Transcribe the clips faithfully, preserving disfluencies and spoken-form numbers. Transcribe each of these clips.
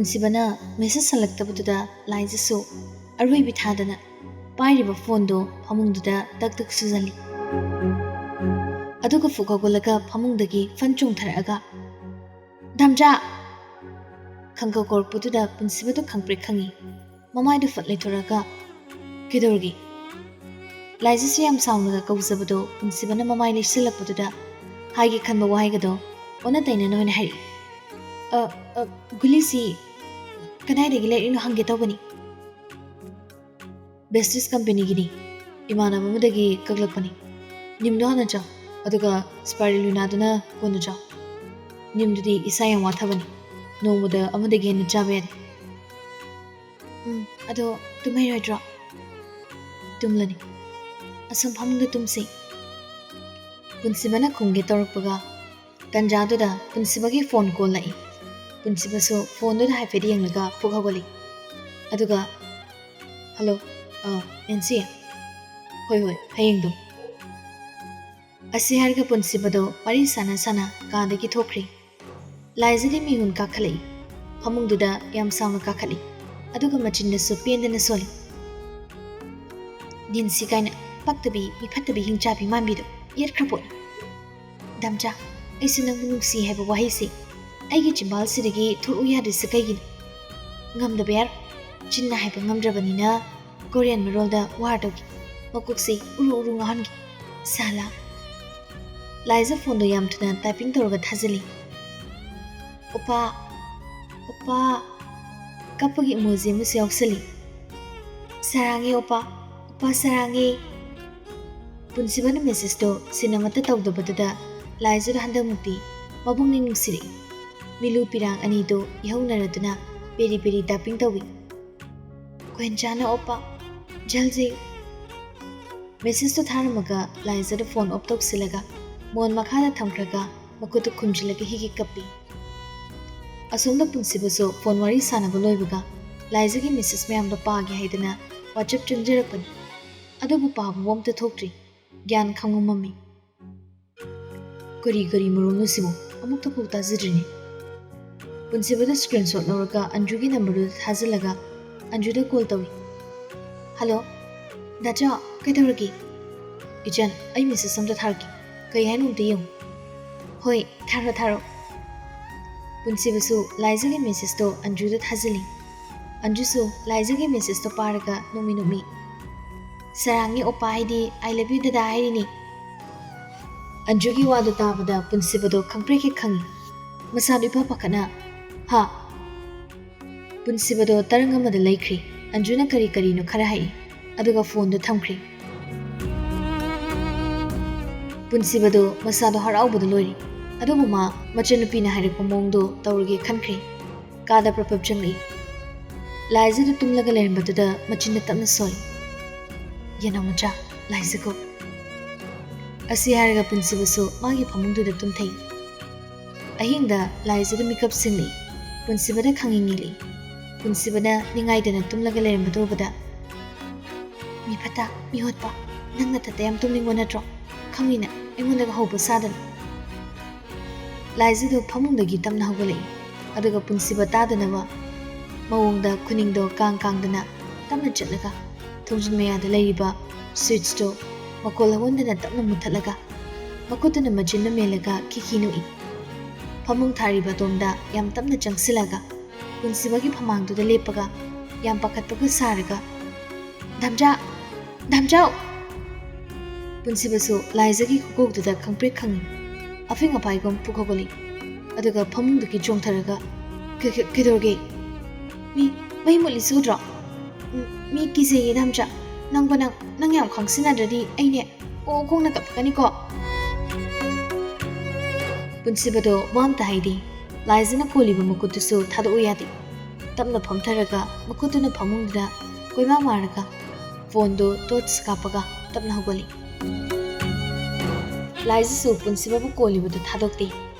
ꯄꯨꯟꯁꯤꯕꯅ message ꯍꯜꯂꯛꯇꯕꯗꯨꯗ ꯂꯥꯏꯖꯁꯨ ꯑꯔꯣꯏꯕꯤ ꯊꯥꯗꯅ ꯄꯥꯏꯔꯤꯕ ꯐꯣꯟꯗꯣ ꯐꯃꯨꯡꯗꯨꯗ ꯇꯛ ꯇꯛ ꯁꯨꯖꯜꯂꯤ꯫ ꯑꯗꯨꯒ ꯐꯨꯛ ꯍꯧꯒꯠꯂꯒ ꯐꯃꯨꯡꯗꯒꯤ ꯐꯟ ꯆꯣꯡꯊꯔꯛꯑꯒ, "ꯗꯥꯝꯖꯥ!" ꯈꯪꯀꯧ ꯀꯧꯔꯛꯄꯗꯨꯗ ꯄꯨꯟꯁꯤꯕꯗꯨ ꯈꯪꯄ꯭ꯔꯦꯛ ꯈꯪꯉꯤ꯫ ꯃꯃꯥꯏꯗꯨ ꯐꯠ ꯂꯩꯊꯣꯔꯛꯑꯒ, "ꯀꯩꯗꯧꯔꯒꯦ?" ꯂꯥꯏꯖꯁꯨ ꯌꯥꯝ ꯁꯥꯎꯅꯒ ꯀꯧꯖꯕꯗꯣ ꯄꯨꯟꯁꯤꯕꯅ ꯃꯃꯥꯏ ꯂꯩꯁꯤꯜꯂꯛꯄꯗꯨꯗ ꯍꯥꯏꯒꯦ ꯈꯟꯕ ꯋꯥꯍꯩꯒꯗꯣ ꯑꯣꯟꯅ ꯇꯩꯅꯅ ꯑꯣꯏꯅ ꯍꯥꯏꯔꯛꯏ꯫ "ꯑ, ꯑ, ꯒꯨꯂꯤꯁꯤ ꯀꯗꯥꯏꯗꯒꯤ ꯂꯩꯔꯛꯏꯅꯣ ꯍꯪꯒꯦ ꯇꯧꯕꯅꯤ꯫" "ꯕꯦꯁꯇꯤꯁ ꯀꯝꯄꯦꯅꯤꯒꯤꯅꯤ꯫ ꯏꯃꯥꯟꯅꯕ ꯑꯃꯗꯒꯤ ꯀꯛꯂꯛꯄꯅꯤ꯫ ꯅꯤꯝꯗꯣ ꯍꯥꯟꯅ ꯆꯥꯎ, ꯑꯗꯨꯒ ꯁ꯭ꯄꯥꯏꯔꯨꯂꯤꯅꯥꯗꯨꯅ ꯀꯣꯟꯅ ꯆꯥꯎ꯫ ꯅꯤꯝꯗꯨꯗꯤ ꯏꯁꯥ ꯌꯥꯝ ꯋꯥꯊꯕꯅꯤ꯫ ꯅꯣꯡꯃꯗ ꯑꯃꯗꯒꯤ ꯍꯦꯟꯅ ꯆꯥꯕ ꯌꯥꯗꯦ꯫" "ꯎꯝ, ꯑꯗꯣ ꯇꯨꯝꯍꯩꯔꯣꯏꯗ꯭ꯔꯣ?" "ꯇꯨꯝꯂꯅꯤ꯫ ꯑꯁꯨꯝ ꯐꯃꯨꯡꯗ ꯇꯨꯝꯁꯤ꯫" ꯄꯨꯟꯁꯤꯕꯅ ꯈꯨꯝꯒꯦ ꯇꯧꯔꯛꯄꯒ ꯇꯟꯖꯥꯗꯨꯗ ꯄꯨꯟꯁꯤꯕꯒꯤ ꯐꯣꯟ ꯀꯣꯜ ꯂꯥꯛꯏ꯫ ꯄꯨꯟꯁꯤꯕꯁꯨ ꯐꯣꯟꯗꯨꯗ ꯍꯥꯏꯐꯦꯠ ꯌꯦꯡꯂꯒ ꯐꯨꯛ ꯍꯧꯒꯠꯂꯤ꯫ ꯑꯗꯨꯒ, "ꯍꯜꯂꯣ, ꯑ, ꯑꯦꯟꯁꯤ? ꯍꯣꯏ, ꯍꯣꯏ, ꯍꯌꯦꯡꯗꯣ꯫" ꯑꯁꯤ ꯍꯥꯏꯔꯒ ꯄꯨꯟꯁꯤꯕꯗꯣ ꯋꯥꯔꯤ ꯁꯥꯟꯅ ꯁꯥꯟꯅ ꯀꯥꯗꯒꯤ ꯊꯣꯛꯈ꯭ꯔꯦ꯫ ꯂꯥꯏꯖꯗꯤ ꯃꯤꯍꯨꯟ ꯀꯥꯈꯠꯂꯛꯏ꯫ ꯐꯃꯨꯡꯗꯨꯗ ꯌꯥꯝ ꯁꯥꯎꯅ ꯀꯥꯈꯠꯂꯤ꯫ ꯑꯗꯨꯒ ꯃꯆꯤꯟꯗꯁꯨ ꯄꯦꯟꯗꯅ ꯁꯣꯜꯂꯤ꯫ "ꯅꯤꯟꯁꯤ ꯀꯥꯏꯅ ꯄꯛꯇꯕꯤ, ꯃꯤ ꯐꯠꯇꯕꯤ, ꯍꯤꯡꯆꯥꯕꯤ ꯃꯥꯟꯕꯤꯗꯣ ꯌꯦꯠꯈ꯭ꯔ ꯄꯣꯠꯅꯤ꯫ ꯗꯥꯝꯆꯥ, ꯑꯩꯁꯨ ꯅꯪꯕꯨ ꯅꯨꯡꯁꯤ ꯍꯥꯏꯕ ꯋꯥꯍꯩꯁꯦ ꯑꯩꯒꯤ ꯆꯤꯝꯕꯥꯜꯁꯤꯗꯒꯤ ꯊꯣꯛꯂꯛꯎ ꯌꯥꯗ꯭ꯔꯤꯁꯦ ꯀꯩꯒꯤꯅꯣ? ꯉꯝꯗꯕ ꯌꯥꯔꯣꯏ꯫ ꯆꯤꯟꯅ ꯍꯥꯏꯕ ꯉꯝꯗ꯭ꯔꯕꯅꯤꯅ ꯀꯣꯔꯤꯌꯟ ꯃꯔꯣꯜꯗ ꯋꯥꯔ ꯇꯧꯒꯦ꯫ ꯃꯀꯣꯛꯁꯦ ꯎꯔꯨ ꯎꯔꯨ ꯉꯥꯡꯍꯟꯒꯦ꯫ ꯁꯥꯂꯥ꯫" ꯂꯥꯏꯖ ꯐꯣꯟꯗꯣ ꯌꯥꯝ ꯊꯨꯅ ꯇꯥꯏꯄꯤꯡ ꯇꯧꯔꯒ ꯊꯥꯖꯤꯜꯂꯤ꯫ "ꯑꯣꯄꯥ, ꯑꯣꯄꯥ꯫" ꯀꯞꯄꯒꯤ ꯏꯃꯣꯖꯤ ꯑꯃꯁꯨ ꯌꯥꯎꯁꯜꯂꯤ꯫ "ꯁꯥꯔꯥꯡꯉꯦ ꯑꯣꯄꯥ, ꯑꯣꯄꯥ ꯁꯥꯔꯥꯡꯉꯦ꯫" ꯄꯨꯟꯁꯤꯕꯅ ꯃꯦꯁꯦꯖꯇꯣ ꯁꯤꯟ ꯑꯃꯠꯇ ꯇꯧꯗꯕꯗꯨꯗ ꯂꯥꯏꯖꯗ ꯍꯟꯗꯛꯃꯨꯛꯇꯤ ꯃꯕꯨꯡꯅ ꯅꯨꯡꯁꯤꯔꯛꯏ꯫ ꯃꯤꯂꯨ ꯄꯤꯔꯥꯡ ꯑꯅꯤꯗꯣ ꯏꯍꯧꯅꯔꯗꯨꯅ ꯄꯦꯔꯤ ꯄꯦꯔꯤ ꯇꯥꯏꯄꯤꯡ ꯇꯧꯏ꯫ "ꯀꯣꯏꯟꯆꯥꯅ ꯑꯣꯄꯥ, ꯖꯜꯖꯤ꯫" ꯃꯦꯁꯦꯖꯇꯣ ꯊꯥꯔꯝꯃꯒ ꯂꯥꯏꯖꯗ ꯐꯣꯟ ꯑꯣꯐ ꯇꯧꯁꯤꯜꯂꯒ ꯃꯣꯟ ꯃꯈꯥꯗ ꯊꯝꯈ꯭ꯔꯒ ꯃꯈꯨꯠꯇꯨ ꯈꯨꯝꯖꯤꯜꯂꯒ ꯍꯤꯒꯤ ꯀꯞꯄꯤ꯫ ꯑꯁꯣꯝꯗ ꯄꯨꯟꯁꯤꯕꯁꯨ ꯐꯣꯟ ꯋꯥꯔꯤ ꯁꯥꯟꯅꯕ ꯂꯣꯏꯕꯒ ꯂꯥꯏꯖꯒꯤ ꯃꯦꯁꯦꯖ ꯃꯌꯥꯝꯗꯣ ꯄꯥꯒꯦ ꯍꯥꯏꯗꯅ ꯋꯥꯆꯞ ꯆꯪꯖꯔꯛꯄꯅꯤ꯫ ꯑꯗꯨꯕꯨ ꯄꯥꯕꯕꯨ ꯑꯝꯇ ꯊꯣꯛꯇ꯭ꯔꯤ꯫ ꯒ꯭ꯌꯥꯟ ꯈꯪꯉꯨ ꯃꯝꯃꯤ꯫ "ꯀꯔꯤ ꯀꯔꯤ ꯃꯔꯣꯜꯅꯣ ꯁꯤꯕꯨ? ꯑꯃꯨꯛꯇꯐꯥꯎ ꯇꯥꯖꯗ꯭ꯔꯤꯅꯦ꯫" ꯄꯨꯟꯁꯤꯕꯗ ꯁ꯭ꯀ꯭ꯔꯤꯟꯁꯣꯠ ꯂꯧꯔꯒ ꯑꯟꯖꯨꯒꯤ ꯅꯝꯕꯔꯗꯨꯗ ꯊꯥꯖꯤꯜꯂꯒ ꯑꯟꯖꯨꯗ ꯀꯣꯜ ꯇꯧꯏ꯫ "ꯍꯜꯂꯣ, ꯗꯥꯆꯥ, ꯀꯩꯗꯧꯔꯒꯦ?" "ꯏꯆꯟ, ꯑꯩ ꯃꯦꯁꯦꯖ ꯑꯝꯇ ꯊꯥꯔꯛꯀꯦ꯫ ꯀꯩ ꯍꯥꯏꯅꯣ ꯑꯝꯇ ꯌꯦꯡꯉꯨ꯫" "ꯍꯣꯏ, ꯊꯥꯔꯣ, ꯊꯥꯔꯣ꯫" ꯄꯨꯟꯁꯤꯕꯁꯨ ꯂꯥꯏꯖꯒꯤ ꯃꯦꯁꯦꯖꯇꯣ ꯑꯟꯖꯨꯗ ꯊꯥꯖꯤꯜꯂꯤ꯫ ꯑꯟꯖꯨꯁꯨ ꯂꯥꯏꯖꯒꯤ ꯃꯦꯁꯦꯖꯇꯣ ꯄꯥꯔꯒ ꯅꯣꯛꯃꯤ ꯅꯣꯛꯃꯤ, "ꯁꯔꯥꯡꯒꯤ ꯑꯣꯄꯥ ꯍꯥꯏꯗꯤ I love you ꯗꯗꯥ ꯍꯥꯏꯔꯤꯅꯤ꯫" ꯑꯟꯖꯨꯒꯤ ꯋꯥꯗꯣ ꯇꯥꯕꯗ ꯄꯨꯟꯁꯤꯕꯗꯣ ꯈꯪꯄ꯭ꯔꯦꯛ ꯍꯦꯛ ꯈꯪꯉꯤ꯫ ꯃꯁꯥꯗꯣ ꯏꯄꯥ ꯄꯥꯈꯠꯅ, "ꯍꯥ?" ꯄꯨꯟꯁꯤꯕꯗꯣ ꯇꯔꯪ ꯑꯃꯗ ꯂꯩꯈ꯭ꯔꯦ꯫ ꯑꯟꯖꯨꯅ ꯀꯔꯤ ꯀꯔꯤꯅꯣ ꯈꯔ ꯍꯥꯏ, ꯑꯗꯨꯒ ꯐꯣꯟꯗꯣ ꯊꯝꯈ꯭ꯔꯦ꯫ ꯄꯨꯟꯁꯤꯕꯗꯣ ꯃꯁꯥꯗꯣ ꯍꯔꯥꯎꯕꯗ ꯂꯣꯏꯔꯦ꯫ ꯑꯗꯨꯕꯨ ꯃꯥ ꯃꯆꯟꯅꯨꯄꯤꯅ ꯍꯥꯏꯔꯛꯄ ꯃꯑꯣꯡꯗꯣ ꯇꯧꯔꯒꯦ ꯈꯟꯈ꯭ꯔꯦ꯫ ꯀꯥꯗ ꯄ꯭ꯔꯞ ꯄ꯭ꯔꯞ ꯆꯪꯂꯛꯏ꯫ ꯂꯥꯏꯖꯗ ꯇꯨꯝꯂꯒ ꯂꯩꯔꯝꯕꯗꯨꯗ ꯃꯆꯤꯟꯗ ꯇꯞꯅ ꯁꯣꯜꯂꯤ, "ꯌꯦꯅꯥꯎ ꯃꯆꯥ, ꯂꯥꯏꯖꯒꯣ꯫" ꯑꯁꯤ ꯍꯥꯏꯔꯒ ꯄꯨꯟꯁꯤꯕꯁꯨ ꯃꯥꯒꯤ ꯐꯃꯨꯡꯗꯨꯗ ꯇꯨꯝꯊꯩ꯫ ꯑꯍꯤꯡꯗ ꯂꯥꯏꯖꯗ ꯃꯤꯀꯞ ꯁꯤꯡꯂꯤ꯫ ꯄꯨꯟꯁꯤꯕꯗ ꯈꯪꯉꯤ ꯉꯤꯂꯤ꯫ ꯄꯨꯟꯁꯤꯕꯅ ꯅꯤꯡꯉꯥꯏꯗꯅ ꯇꯨꯝꯂꯒ ꯂꯩꯔꯝꯕꯗꯨ ꯎꯕꯗ, "ꯃꯤ ꯐꯠꯇ, ꯃꯤ ꯍꯣꯠꯄ, ꯅꯪ ꯅꯊꯟꯇ ꯌꯥꯝ ꯇꯨꯝꯅꯤꯡꯕ ꯅꯠꯇ꯭ꯔꯣ? ꯈꯪꯉꯤꯅ ꯑꯩꯉꯣꯟꯗꯒ ꯍꯧꯕ ꯁꯥꯗꯅ꯫" ꯂꯥꯏꯖꯗꯨ ꯐꯃꯨꯡꯗꯒꯤ ꯇꯞꯅ ꯍꯧꯒꯠꯂꯛꯏ꯫ ꯑꯗꯨꯒ ꯄꯨꯟꯁꯤꯕ ꯇꯥꯗꯅꯕ ꯃꯑꯣꯡꯗ ꯈꯨꯅꯤꯡꯗꯣ ꯀꯥꯡ ꯀꯥꯡꯗꯅ ꯇꯞꯅ ꯆꯠꯂꯒ ꯊꯣꯡꯖꯤꯟ ꯃꯌꯥꯗ ꯂꯩꯔꯤꯕ ꯁ꯭ꯋꯤꯠꯆꯇꯣ ꯃꯈꯣꯜ ꯍꯧꯍꯟꯗꯅ ꯇꯞꯅ ꯃꯨꯠꯊꯠꯂꯒ ꯃꯈꯨꯠꯇꯨꯅ ꯃꯆꯤꯟꯗꯨ ꯃꯦꯜꯂꯒ ꯈꯤꯈꯤ ꯅꯣꯛꯏ꯫ ꯐꯃꯨꯡ ꯊꯥꯔꯤꯕ ꯑꯗꯣꯝꯗ ꯌꯥꯝ ꯇꯞꯅ ꯆꯪꯁꯤꯜꯂꯒ ꯄꯨꯟꯁꯤꯕꯒꯤ ꯐꯃꯥꯡꯗꯨꯗ ꯂꯦꯞꯄꯒ ꯌꯥꯝ ꯄꯥꯈꯠꯄꯒ ꯁꯥꯔꯒ, "ꯙꯝꯖꯥ! ꯙꯝꯖꯥꯎ!" ꯄꯨꯟꯁꯤꯕꯁꯨ ꯂꯥꯏꯖꯒꯤ ꯈꯨꯀꯧꯗꯨꯗ ꯈꯪꯄ꯭ꯔꯦꯛ ꯈꯪꯉꯤ꯫ ꯑꯐꯤꯡ ꯑꯐꯥꯏꯒꯨꯝ ꯄꯨꯛ ꯍꯧꯒꯠꯂꯤ꯫ ꯑꯗꯨꯒ ꯐꯃꯨꯡꯗꯒꯤ ꯆꯣꯡꯊꯔꯒ, "ꯀꯩ-, ꯀꯩ-, ꯀꯩꯗꯧꯔꯒꯦ? ꯃꯤ ꯃꯩ ꯃꯨꯠꯂꯤꯁꯤ ꯎꯗ꯭ꯔꯣ? ꯎꯝ, ꯃꯤ ꯀꯤꯖꯩꯌꯦ ꯙꯝꯖꯥ꯫ ꯅꯪꯕꯨ ꯅꯪ, ꯅꯪ ꯌꯥꯝ ꯈꯪꯁꯤꯟꯅꯗ꯭ꯔꯗꯤ ꯑꯩꯅꯦ ꯑꯣ ꯈꯣꯡꯅ ꯀꯞꯀꯅꯤꯀꯣ꯫" ꯄꯨꯟꯁꯤꯕꯗꯣ ꯋꯥ ꯑꯝꯇ ꯍꯥꯏꯗꯦ꯫ ꯂꯥꯏꯖꯅ ꯀꯣꯜꯂꯤꯕ ꯃꯈꯨꯠꯇꯨꯁꯨ ꯊꯥꯗꯣꯛꯎ ꯌꯥꯗꯦ꯫ ꯇꯞꯅ ꯐꯝꯊꯔꯒ ꯃꯈꯨꯠꯇꯨꯅ ꯐꯃꯨꯡꯗꯨꯗ ꯀꯣꯏꯃꯥ ꯃꯥꯔꯒ ꯐꯣꯟꯗꯨ ꯇꯣꯔꯆ ꯀꯥꯞꯄꯒ ꯇꯞꯅ ꯍꯧꯒꯠꯂꯤ꯫ ꯂꯥꯏꯖꯁꯨ ꯄꯨꯟꯁꯤꯕꯕꯨ ꯀꯣꯜꯂꯤꯕꯗꯨ ꯊꯥꯗꯣꯛꯇꯦ꯫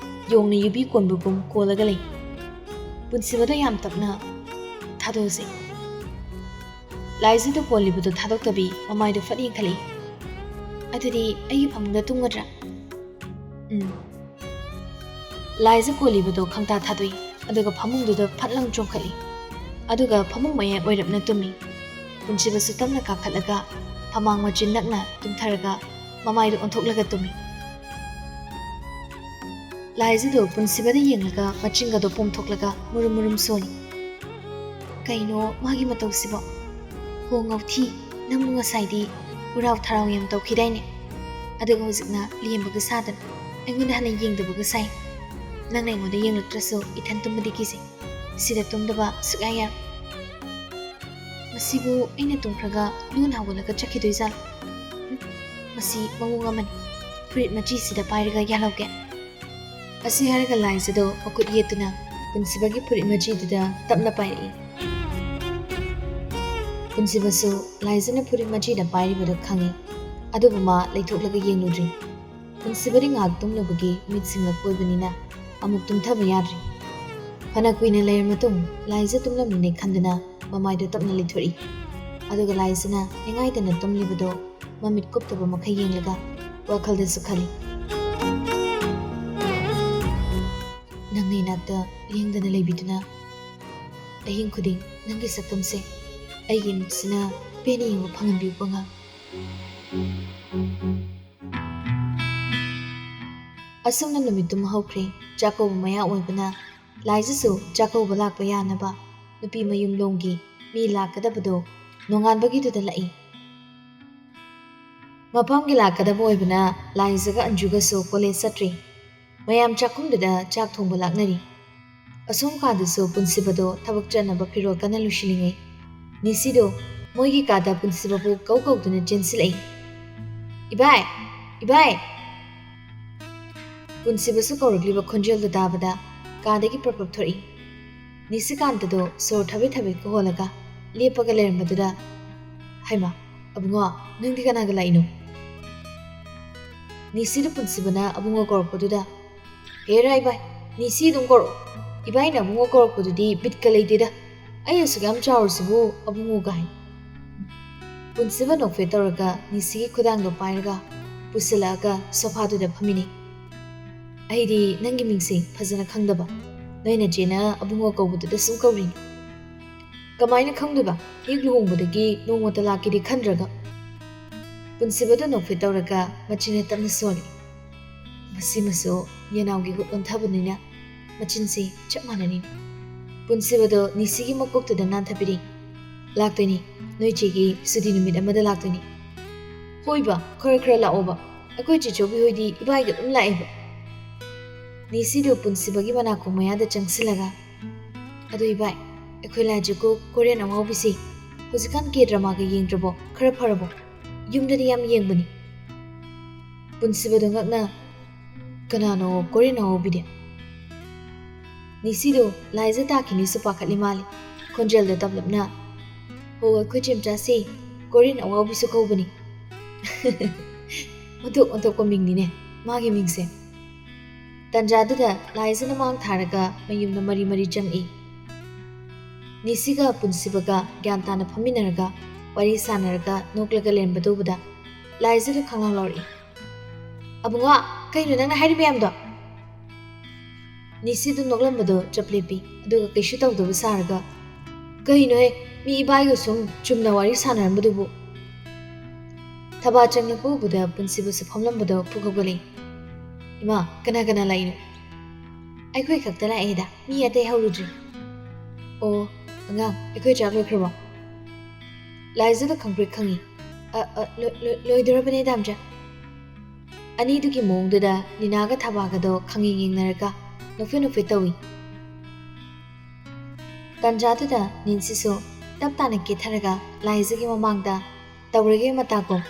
ꯌꯣꯡꯅ ꯌꯨꯕꯤ ꯀꯣꯟꯕꯒꯨꯝ ꯀꯣꯜꯂꯒ ꯂꯩ꯫ ꯄꯨꯟꯁꯤꯕꯗꯣ ꯌꯥꯝ ꯇꯞꯅ, "ꯊꯥꯗꯣꯛꯑꯁꯤ꯫" ꯂꯥꯏꯖꯗꯨ ꯀꯣꯜꯂꯤꯕꯗꯨ ꯊꯥꯗꯣꯛꯇꯕꯤ ꯃꯃꯥꯏꯗꯨ ꯐꯠ ꯌꯦꯡꯈꯠꯂꯛꯏ꯫ "ꯑꯗꯨꯗꯤ ꯑꯩꯒꯤ ꯐꯃꯨꯡꯗ ꯇꯨꯝꯒꯗ꯭ꯔꯥ?" "ꯎꯝ꯫" ꯂꯥꯏꯖ ꯀꯣꯜꯂꯤꯕꯗꯣ ꯈꯪꯇꯥ ꯊꯥꯗꯣꯛꯏ꯫ ꯑꯗꯨꯒ ꯐꯃꯨꯡꯗꯨꯗ ꯐꯠ ꯂꯥꯎ ꯆꯣꯡꯈꯠꯂꯤ꯫ ꯑꯗꯨꯒ ꯐꯃꯨꯡ ꯃꯌꯥꯏ ꯑꯣꯏꯔꯞꯅ ꯇꯨꯝꯃꯤ꯫ ꯄꯨꯟꯁꯤꯕꯁꯨ ꯇꯞꯅ ꯀꯥꯈꯠꯂꯒ ꯐꯃꯥꯡ ꯃꯆꯤꯟ ꯅꯛꯅ ꯇꯨꯝꯊꯔꯒ ꯃꯃꯥꯏꯗꯨ ꯑꯣꯟꯊꯣꯛꯂꯒ ꯇꯨꯝꯃꯤ꯫ ꯂꯥꯏꯖꯗꯨ ꯄꯨꯟꯁꯤꯕꯗ ꯌꯦꯡꯂꯒ ꯃꯆꯤꯟꯒꯗꯣ ꯄꯣꯝꯊꯣꯛꯂꯒ ꯃꯨꯔꯨꯝ ꯃꯨꯔꯨꯝ ꯁꯣꯜꯂꯤ꯫ ꯀꯩꯅꯣ ꯃꯥꯒꯤ ꯃꯇꯧꯁꯤꯕꯣ? ꯍꯣ ꯉꯥꯎꯊꯤ, ꯅꯪꯕꯨ ꯉꯁꯥꯏꯗꯤ ꯎꯔꯥꯎ ꯊꯔꯥꯎ ꯌꯥꯝ ꯇꯧꯈꯤꯗꯥꯏꯅꯦ? ꯑꯗꯨꯒ ꯍꯧꯖꯤꯛꯅ ꯂꯦꯝꯕꯒ ꯁꯥꯗꯅ ꯑꯩꯉꯣꯟꯗ ꯍꯥꯟꯅ ꯌꯦꯡꯗꯕꯒ ꯁꯥꯏ꯫ ꯅꯪꯅ ꯑꯩꯉꯣꯟꯗ ꯌꯦꯡꯂꯛꯇ꯭ꯔꯁꯨ ꯏꯊꯟ ꯇꯨꯝꯕꯗꯤ ꯀꯤꯖꯩ꯫ ꯁꯤꯗ ꯇꯨꯝꯗꯕ ꯁꯨꯛꯌꯥ ꯌꯥꯔꯣꯏ꯫ ꯃꯁꯤꯕꯨ ꯑꯩꯅ ꯇꯨꯝꯈ꯭ꯔꯒ ꯂꯣꯟ ꯍꯧꯒꯠꯂꯒ ꯆꯠꯈꯤꯗꯣꯏꯖꯥꯠꯂꯣ? ꯍꯨꯝ, ꯃꯁꯤ ꯃꯑꯣꯡ ꯑꯃꯅꯤ꯫ ꯐꯨꯔꯤꯠ ꯃꯆꯤꯁꯤꯗ ꯄꯥꯏꯔꯒ ꯌꯥꯜꯍꯧꯒꯦ꯫ ꯑꯁꯤ ꯍꯥꯏꯔꯒ ꯂꯥꯏꯖꯗꯣ ꯃꯈꯨꯠ ꯌꯦꯠꯇꯨꯅ ꯄꯨꯟꯁꯤꯕꯒꯤ ꯐꯨꯔꯤꯠ ꯃꯆꯤꯗꯨꯗ ꯇꯞꯅ ꯄꯥꯏꯔꯛꯏ꯫ ꯄꯨꯟꯁꯤꯕꯁꯨ ꯂꯥꯏꯖꯅ ꯐꯨꯔꯤꯠ ꯃꯆꯤꯗ ꯄꯥꯏꯔꯤꯕꯗꯨ ꯈꯪꯏ, ꯑꯗꯨꯕꯨ ꯃꯥ ꯂꯩꯊꯣꯛꯂꯒ ꯌꯦꯡꯂꯨꯗ꯭ꯔꯤ꯫ ꯄꯨꯟꯁꯤꯕꯗꯤ ꯉꯥꯏꯍꯥꯛ ꯇꯨꯝꯂꯨꯕꯒꯤ ꯃꯤꯠ ꯁꯤꯡꯂꯛꯄ ꯑꯣꯏꯕꯅꯤꯅ ꯑꯃꯨꯛ ꯇꯨꯝꯊꯕ ꯌꯥꯗ꯭ꯔꯤ꯫ ꯐꯅ ꯀꯨꯏꯅ ꯂꯩꯔ ꯃꯇꯨꯡ ꯂꯥꯏꯖ ꯇꯨꯝꯂꯝꯂꯅꯤ ꯈꯟꯗꯨꯅ ꯃꯃꯥꯏꯗꯨ ꯇꯞꯅ ꯂꯩꯊꯣꯛꯏ꯫ ꯑꯗꯨꯒ ꯂꯥꯏꯖꯅ ꯅꯤꯡꯉꯥꯏꯗꯅ ꯇꯨꯝꯂꯤꯕꯗꯣ ꯃꯃꯤꯠ ꯀꯨꯞꯇꯕ ꯃꯈꯩ ꯌꯦꯡꯂꯒ ꯋꯥꯈꯜꯗꯁꯨ ꯈꯜꯂꯤ, "ꯅꯪꯅ ꯏꯅꯥꯛꯇ ꯂꯦꯡꯗꯅ ꯂꯩꯕꯤꯗꯨꯅ ꯑꯍꯤꯡ ꯈꯨꯗꯤꯡ ꯅꯪꯒꯤ ꯁꯛꯇꯝꯁꯦ ꯑꯩꯒꯤ ꯃꯤꯠꯁꯤꯅ ꯄꯦꯟꯅ ꯌꯦꯡꯕ ꯐꯪꯍꯟꯕꯤꯌꯨꯀꯣ ꯉꯥ꯫" ꯑꯁꯨꯝꯅ ꯅꯨꯃꯤꯠꯇꯨꯃ ꯍꯧꯈ꯭ꯔꯦ꯫ ꯆꯥꯛꯀꯧꯕ ꯃꯌꯥ ꯑꯣꯏꯕꯅ ꯂꯥꯏꯖꯁꯨ ꯆꯥꯛꯀꯧꯕ ꯂꯥꯛꯄ ꯌꯥꯅꯕ ꯅꯨꯄꯤ ꯃꯌꯨꯝꯂꯣꯝꯒꯤ ꯃꯤ ꯂꯥꯛꯀꯗꯕꯗꯣ ꯅꯣꯡꯉꯥꯟꯕꯒꯤꯗꯨꯗ ꯂꯥꯛꯏ꯫ ꯃꯐꯝꯒꯤ ꯂꯥꯛꯀꯗꯕ ꯑꯣꯏꯕꯅ ꯂꯥꯏꯖꯒ ꯑꯟꯖꯨꯒꯁꯨ ꯀꯣꯂꯦꯖ ꯆꯠꯇ꯭ꯔꯤ꯫ ꯃꯌꯥꯝ ꯆꯥꯛꯈꯨꯝꯗꯨꯗ ꯆꯥꯛ ꯊꯣꯡꯕ ꯂꯥꯛꯅꯔꯤ꯫ ꯑꯁꯣꯝ ꯀꯥꯗꯁꯨ ꯄꯨꯟꯁꯤꯕꯗꯣ ꯊꯕꯛ ꯆꯠꯅꯕ ꯐꯤꯔꯣꯜ ꯀꯟꯅ ꯂꯣꯏꯁꯤꯜꯂꯤꯉꯩ, ꯅꯤꯁꯤꯗꯣ ꯃꯣꯏꯒꯤ ꯀꯥꯗ ꯄꯨꯟꯁꯤꯕꯕꯨ ꯀꯧ ꯀꯧꯗꯨꯅ ꯆꯦꯟꯁꯤꯜꯂꯛꯏ꯫ "ꯏꯕꯥꯏ! ꯏꯕꯥꯏ!" ꯄꯨꯟꯁꯤꯕꯁꯨ ꯀꯧꯔꯛꯂꯤꯕ ꯈꯣꯟꯖꯦꯜꯗꯨ ꯇꯥꯕꯗ ꯀꯥꯗꯒꯤ ꯄ꯭ꯔꯞ ꯄ꯭ꯔꯞ ꯊꯣꯔꯛꯏ꯫ ꯅꯤꯁꯤꯀꯥꯟꯇꯗꯣ ꯁꯣꯔ ꯊꯕꯦꯠ ꯊꯕꯦꯠꯀ ꯍꯣꯜꯂꯒ ꯂꯦꯞꯄꯒ ꯂꯩꯔꯝꯕꯗꯨꯗ, "ꯍꯩꯃꯥ, ꯑꯕꯨꯡꯉꯣ, ꯅꯪꯗꯤ ꯀꯅꯥꯒ ꯂꯥꯛꯏꯅꯣ?" ꯅꯤꯁꯤꯗꯨ ꯄꯨꯟꯁꯤꯕꯅ ꯑꯕꯨꯡꯉꯣ ꯀꯧꯔꯛꯄꯗꯨꯗ, "ꯍꯦꯔꯥ ꯏꯕꯥꯏ, ꯅꯤꯁꯤ ꯑꯗꯨꯝ ꯀꯧꯔꯛꯑꯣ꯫ ꯏꯕꯥꯏꯅ ꯑꯕꯨꯡꯉꯣ ꯀꯧꯔꯛꯄꯗꯨꯗꯤ ꯕꯤꯠꯀ ꯂꯩꯇꯦꯗ꯫ ꯑꯩ ꯑꯁꯨꯛ ꯌꯥꯝ ꯆꯥꯎꯔꯁꯤꯕꯨ ꯑꯕꯨꯡꯉꯣ ꯀꯥꯏ꯫" ꯄꯨꯟꯁꯤꯕ ꯅꯣꯛꯐꯦꯠ ꯇꯧꯔꯒ ꯅꯤꯁꯤꯒꯤ ꯈꯨꯗꯥꯡꯗꯣ ꯄꯥꯏꯔꯒ ꯄꯨꯁꯤꯜꯂꯛꯑꯒ ꯁꯣꯐꯥꯗꯨꯗ ꯐꯝꯃꯤꯅꯤ꯫ "ꯑꯩꯗꯤ ꯅꯪꯒꯤ ꯃꯤꯡꯁꯦ ꯐꯖꯅ ꯈꯪꯗꯕ꯫ ꯅꯣꯏ ꯅꯆꯦꯅ ꯑꯕꯨꯡꯉꯣ ꯀꯧꯕꯗꯨꯗ ꯁꯨꯝ ꯀꯧꯔꯤꯅꯤ꯫ ꯀꯃꯥꯏꯅ ꯈꯪꯗꯣꯏꯕ? ꯍꯦꯛ ꯂꯨꯍꯣꯡꯕꯗꯒꯤ ꯅꯣꯡꯃꯇ ꯂꯥꯛꯀꯦꯗꯤ ꯈꯟꯗ꯭ꯔꯒ꯫ ꯄꯨꯟꯁꯤꯕꯗꯣ ꯅꯣꯛꯐꯦꯠ ꯇꯧꯔꯒ ꯃꯆꯤꯟꯅ ꯇꯞꯅ ꯁꯣꯜꯂꯤ꯫ ꯃꯁꯤꯃꯁꯨ ꯌꯦꯅꯥꯎꯒꯤ ꯍꯨꯠ ꯑꯣꯟꯊꯕꯅꯤꯅ ꯃꯆꯤꯟꯁꯤ ꯆꯞ ꯃꯥꯟꯅꯅꯤ꯫ ꯄꯨꯟꯁꯤꯕꯗꯣ ꯅꯤꯁꯤꯒꯤ ꯃꯀꯣꯛꯇꯨꯗ ꯅꯥꯟꯊꯕꯤꯔꯤ꯫ "ꯂꯥꯛꯇꯣꯏꯅꯤ, ꯅꯣꯏ ꯆꯦꯒꯤ ꯁꯨꯇꯤ ꯅꯨꯃꯤꯠ ꯑꯃꯗ ꯂꯥꯛꯇꯣꯏꯅꯤ꯫" "ꯍꯣꯏꯕ, ꯈꯔ ꯈꯔ ꯂꯥꯛꯑꯣꯕ, ꯑꯩꯈꯣꯏ ꯆꯦꯆꯧꯕꯤ ꯍꯣꯏꯗꯤ ꯏꯕꯥꯏꯒ ꯑꯗꯨꯝ ꯂꯥꯛꯑꯦꯕ꯫" ꯅꯤꯁꯤꯗꯨ ꯄꯨꯟꯁꯤꯕꯒꯤ ꯃꯅꯥꯀꯣꯡ ꯃꯌꯥꯗ ꯆꯪꯁꯤꯜꯂꯒ, "ꯑꯗꯣ ꯏꯕꯥꯏ, ꯑꯩꯈꯣꯏ ꯂꯥꯏꯖꯀꯣ ꯀꯣꯔꯤꯌꯟ ꯑꯉꯥꯎꯕꯤꯁꯤ ꯍꯧꯖꯤꯛꯀꯥꯟ ꯀꯦ ꯗ꯭ꯔꯃꯥꯒ ꯌꯦꯡꯗ꯭ꯔꯕꯣ? ꯈꯔ ꯐꯔꯕꯣ? ꯌꯨꯝꯗꯗꯤ ꯌꯥꯝ ꯌꯦꯡꯕꯅꯤ꯫" ꯄꯨꯟꯁꯤꯕꯗꯣ ꯉꯛꯅ, "ꯀꯅꯥꯅꯣ ꯀꯣꯔꯤꯌꯟ ꯑꯉꯥꯎꯕꯤꯗꯤ?" ꯅꯤꯁꯤꯗꯣ ꯂꯥꯏꯖ ꯇꯥꯈꯤꯅꯤꯁꯨ ꯄꯥꯈꯠꯂꯤ ꯃꯥꯜꯂꯤ꯫ ꯈꯣꯟꯖꯦꯜꯗꯣ ꯇꯞꯂꯞꯅ, "ꯍꯣ, ꯑꯩꯈꯣꯏ ꯆꯦꯝꯆꯥꯁꯤ ꯀꯣꯔꯤꯌꯟ ꯑꯉꯥꯎꯕꯤꯁꯨ ꯀꯧꯕꯅꯤ꯫" ꯑꯣꯟꯊꯣꯛ ꯑꯣꯟꯊꯣꯛꯄ ꯃꯤꯡꯅꯤꯅꯦ ꯃꯥꯒꯤ ꯃꯤꯡꯁꯦ꯫ ꯇꯟꯖꯥꯗꯨꯗ ꯂꯥꯏꯖꯅ ꯃꯥꯡ ꯊꯥꯔꯒ ꯃꯌꯨꯝꯗ ꯃꯔꯤ ꯃꯔꯤ ꯆꯪꯉꯛꯏ꯫ ꯅꯤꯁꯤꯒ ꯄꯨꯟꯁꯤꯕꯒ ꯒ꯭ꯌꯥꯟ ꯇꯥꯅ ꯐꯝꯃꯤꯟꯅꯔꯒ ꯋꯥꯔꯤ ꯁꯥꯟꯅꯔꯒ ꯅꯣꯛꯂꯒ ꯂꯩꯔꯝꯕꯗꯨ ꯎꯕꯗ ꯂꯥꯏꯖꯗ ꯈꯪꯂꯥꯎ ꯂꯥꯎꯔꯛꯏ꯫ "ꯑꯕꯨꯡꯉꯣ, ꯀꯩꯅꯣ ꯅꯪꯅ ꯍꯥꯏꯔꯤ ꯃꯌꯥꯝꯗꯣ?" ꯅꯤꯁꯤꯗꯨ ꯅꯣꯛꯂꯝꯕꯗꯣ ꯆꯞ ꯂꯦꯞꯄꯤ, ꯑꯗꯨꯒ ꯀꯩꯁꯨ ꯇꯧꯗꯕ ꯁꯥꯔꯒ, "ꯀꯩꯅꯣꯍꯦ, ꯃꯤ ꯏꯕꯥꯏꯒ ꯁꯨꯝ ꯆꯨꯝꯅ ꯋꯥꯔꯤ ꯁꯥꯟꯅꯔꯝꯕꯗꯨꯕꯨ?" ꯊꯕꯥ ꯆꯪꯂꯛꯄ ꯎꯕꯗ ꯄꯨꯟꯁꯤꯕꯁꯨ ꯐꯝꯂꯝꯕꯗꯣ ꯐꯨꯛ ꯍꯧꯒꯠꯂꯛꯏ꯫ "ꯏꯃꯥ, ꯀꯅꯥ ꯀꯅꯥ ꯂꯥꯛꯏꯅꯣ?" "ꯑꯩꯈꯣꯏ ꯈꯛꯇ ꯂꯥꯛꯑꯦꯗ, ꯃꯤ ꯑꯇꯩ ꯍꯧꯔꯨꯗ꯭ꯔꯤ꯫" "ꯑꯣ, ꯑꯉꯥꯡ, ꯑꯩꯈꯣꯏ ꯆꯥꯛ ꯂꯣꯏꯈ꯭ꯔꯕꯣ?" ꯂꯥꯏꯖꯗ ꯈꯪꯄ꯭ꯔꯦꯛ ꯈꯪꯉꯤ꯫ "ꯑ, ꯑ, ꯂꯣ-, ꯂꯣ-, ꯂꯣꯏꯗꯣꯔꯕꯅꯦ, ꯗꯥꯝꯆꯥ꯫" ꯑꯅꯤꯗꯨꯒꯤ ꯃꯑꯣꯡꯗꯨꯗ ꯂꯤꯅꯥꯒ ꯊꯕꯥꯒꯗꯣ ꯈꯪꯌꯦꯡ ꯌꯦꯡꯅꯔꯒ ꯅꯣꯛꯐꯦꯠ ꯅꯣꯛꯐꯦꯠ ꯇꯧꯏ꯫ ꯇꯟꯖꯥꯗꯨꯗ ꯅꯤꯟꯁꯤꯁꯨ ꯇꯞ ꯇꯥꯅ ꯀꯦꯊꯔꯒ ꯂꯥꯏꯖꯒꯤ ꯃꯃꯥꯡꯗ ꯇꯧꯔꯒꯦ ꯃꯇꯥꯒꯨꯝ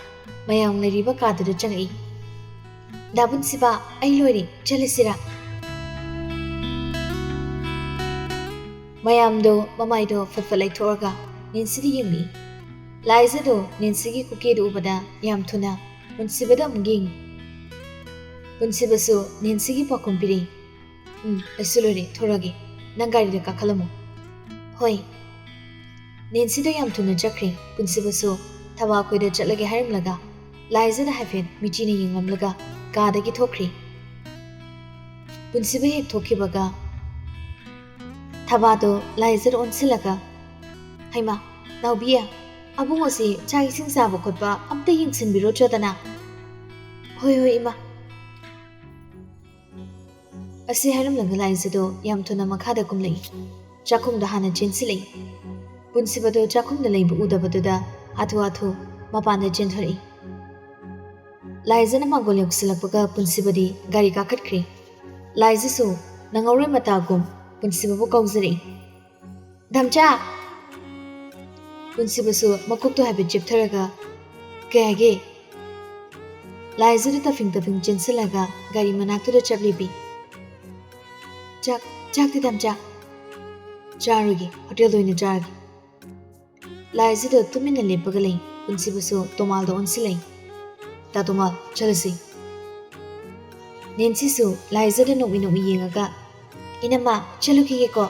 ꯃꯌꯥꯝ ꯂꯩꯔꯤꯕ ꯀꯥꯗꯨꯗ ꯆꯪꯉꯛꯏ꯫ "ꯗꯥ ꯄꯨꯟꯁꯤꯕ, ꯑꯩ ꯂꯣꯏꯔꯦ, ꯆꯠꯂꯁꯤꯔꯥ?" ꯃꯌꯥꯝꯗꯣ ꯃꯃꯥꯏꯗꯣ ꯐꯠ ꯐꯠ ꯂꯩꯊꯣꯛꯑꯒ ꯅꯦꯟꯁꯤꯗ ꯌꯦꯡꯂꯛꯏ꯫ ꯂꯥꯏꯖꯗꯣ ꯅꯦꯟꯁꯤꯒꯤ ꯈꯨꯀꯦꯗꯨ ꯎꯕꯗ ꯌꯥꯝ ꯊꯨꯅ ꯄꯨꯟꯁꯤꯕꯗ ꯑꯃꯨꯛ ꯌꯦꯡꯉꯤ꯫ ꯄꯨꯟꯁꯤꯕꯁꯨ ꯅꯦꯟꯁꯤꯒꯤ ꯄꯥꯎꯈꯨꯝ ꯄꯤꯔꯛꯏ꯫ "ꯎꯝ, ꯑꯩꯁꯨ ꯂꯣꯏꯔꯦ, ꯊꯣꯔꯛꯑꯒꯦ꯫ ꯅꯪ ꯒꯥꯔꯤꯗ ꯀꯥꯈꯠꯂꯝꯃꯣ꯫" "ꯍꯣꯏ꯫" ꯅꯦꯟꯁꯤꯗꯣ ꯌꯥꯝ ꯊꯨꯅ ꯆꯠꯈ꯭ꯔꯦ꯫ ꯄꯨꯟꯁꯤꯕꯁꯨ ꯊꯕꯥꯈꯣꯏꯗ ꯆꯠꯂꯒꯦ ꯍꯥꯏꯔꯝꯂꯒ ꯂꯥꯏꯖꯗ ꯍꯥꯏꯐꯦꯠ ꯃꯤꯆꯤꯅ ꯌꯦꯡꯂꯝꯂꯒ ꯀꯥꯗꯒꯤ ꯊꯣꯛꯈ꯭ꯔꯦ꯫ ꯄꯨꯟꯁꯤꯕ ꯍꯦꯛ ꯊꯣꯛꯈꯤꯕꯒ, ꯊꯕꯥꯗꯣ ꯂꯥꯏꯖꯗ ꯑꯣꯟꯁꯤꯜꯂꯒ, "ꯍꯩꯃꯥ, ꯅꯥꯎꯕꯤ, ꯑꯕꯨꯡꯉꯣꯁꯤ ꯆꯥꯛ ꯏꯁꯤꯡ ꯆꯥꯕ ꯈꯣꯠꯄ ꯑꯝꯇ ꯌꯦꯡꯁꯤꯟꯕꯤꯔꯨꯆꯣꯗꯅ?" "ꯍꯣꯏ, ꯍꯣꯏ, ꯏꯃꯥ꯫" ꯑꯁꯤ ꯍꯥꯏꯔꯝꯂꯒ ꯂꯥꯏꯖꯗꯣ ꯌꯥꯝ ꯊꯨꯅ ꯃꯈꯥꯗ ꯀꯨꯝꯂꯛꯏ꯫ ꯆꯥꯛꯈꯨꯝꯗ ꯍꯥꯟꯅ ꯆꯦꯟꯁꯤꯜꯂꯛꯏ꯫ ꯄꯨꯟꯁꯤꯕꯗꯣ ꯆꯥꯛꯈꯨꯝꯗ ꯂꯩꯕ ꯎꯗꯕꯗꯨꯗ ꯍꯥꯊꯨ ꯍꯥꯊꯨ ꯃꯄꯥꯟꯗ ꯆꯦꯟꯊꯣꯔꯛꯏ꯫ ꯂꯥꯏꯖꯅ ꯃꯥꯡꯒꯣꯜ ꯌꯧꯁꯤꯜꯂꯛꯄꯒ ꯄꯨꯟꯁꯤꯕꯗꯤ ꯒꯥꯔꯤ ꯀꯥꯈꯠꯈ꯭ꯔꯦ꯫ ꯂꯥꯏꯖꯁꯨ ꯅꯪꯍꯧꯔꯣꯏ ꯃꯇꯥꯒꯨꯝ ꯄꯨꯟꯁꯤꯕꯕꯨ ꯀꯧꯖꯔꯛꯏ꯫ "ꯗꯝꯆꯥ!" ꯄꯨꯟꯁꯤꯕꯁꯨ ꯃꯀꯣꯛꯇꯣ ꯍꯥꯏꯐꯦꯠ ꯆꯦꯞꯊꯔꯒ, "ꯀꯩ ꯍꯥꯏꯒꯦ?" ꯂꯥꯏꯖꯗ ꯇꯐꯤꯡ ꯇꯐꯤꯡ ꯆꯦꯟꯁꯤꯜꯂꯒ ꯒꯥꯔꯤ ꯃꯅꯥꯛꯇꯨꯗ ꯆꯞ ꯂꯦꯞꯄꯤ꯫ "ꯆꯥꯛ, ꯆꯥꯛꯇꯤ ꯗꯝꯆꯥ?" "ꯆꯥꯔꯣꯏꯒꯦ, ꯍꯣꯇꯦꯜꯗ ꯑꯣꯏꯅ ꯆꯥꯔꯒꯦ꯫" ꯂꯥꯏꯖꯗꯣ ꯇꯨꯃꯤꯟꯅ ꯂꯦꯞꯄꯒ ꯂꯩ꯫ ꯄꯨꯟꯁꯤꯕꯁꯨ ꯇꯣꯃꯥꯜꯗ ꯑꯣꯟꯁꯤꯜꯂꯛꯏ꯫ "ꯇꯥ ꯇꯣꯃꯥꯜ, ꯆꯠꯂꯁꯤ꯫" ꯅꯦꯟꯁꯤꯁꯨ ꯂꯥꯏꯖꯗ ꯅꯣꯛꯃꯤ ꯅꯣꯛꯃꯤ ꯌꯦꯡꯉꯒ, "ꯏꯅꯝꯃ, ꯆꯠꯂꯨꯈꯤꯒꯦꯀꯣ꯫"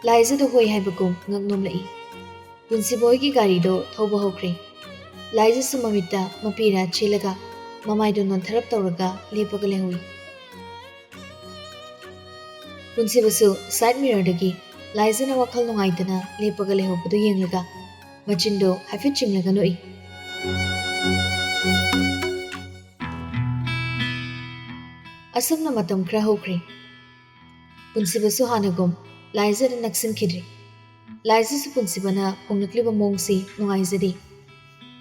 ꯂꯥꯏꯖꯗ ꯍꯣꯏ ꯍꯥꯏꯕꯒꯨꯝ ꯉꯛ ꯅꯣꯝꯂꯛꯏ꯫ ꯄꯨꯟꯁꯤꯕ ꯍꯣꯏꯒꯤ ꯒꯥꯔꯤꯗꯣ ꯊꯧꯕ ꯍꯧꯈ꯭ꯔꯦ꯫ ꯂꯥꯏꯖꯁꯨ ꯃꯃꯤꯠꯇ ꯃꯄꯤꯔꯥ ꯆꯦꯜꯂꯒ ꯃꯃꯥꯏꯗꯣ ꯅꯣꯟꯊꯔꯞ ꯇꯧꯔꯒ ꯂꯦꯞꯄꯒ ꯂꯩꯍꯧꯏ꯫ ꯄꯨꯟꯁꯤꯕꯁꯨ ꯁꯥꯏꯗ ꯃꯤꯔꯔꯗꯒꯤ ꯂꯥꯏꯖꯅ ꯋꯥꯈꯜ ꯅꯨꯡꯉꯥꯏꯇꯅ ꯂꯦꯞꯄꯒ ꯂꯩꯍꯧꯕꯗꯨ ꯌꯦꯡꯂꯒ ꯃꯆꯤꯟꯗꯣ ꯍꯥꯏꯐꯦꯠ ꯆꯤꯡꯂꯒ ꯅꯣꯛꯏ꯫ ꯑꯁꯨꯝꯅ ꯃꯇꯝ ꯈꯔ ꯍꯧꯈ꯭ꯔꯦ꯫ ꯄꯨꯟꯁꯤꯕꯁꯨ ꯍꯥꯟꯅꯒꯨꯝ ꯂꯥꯏꯖꯗ ꯅꯛꯁꯤꯟꯈꯤꯗ꯭ꯔꯦ꯫ ꯂꯥꯏꯖꯁꯨ ꯄꯨꯟꯁꯤꯕꯅ ꯍꯣꯡꯂꯛꯂꯤꯕ ꯃꯑꯣꯡꯁꯤ ꯅꯨꯡꯉꯥꯏꯖꯗꯦ꯫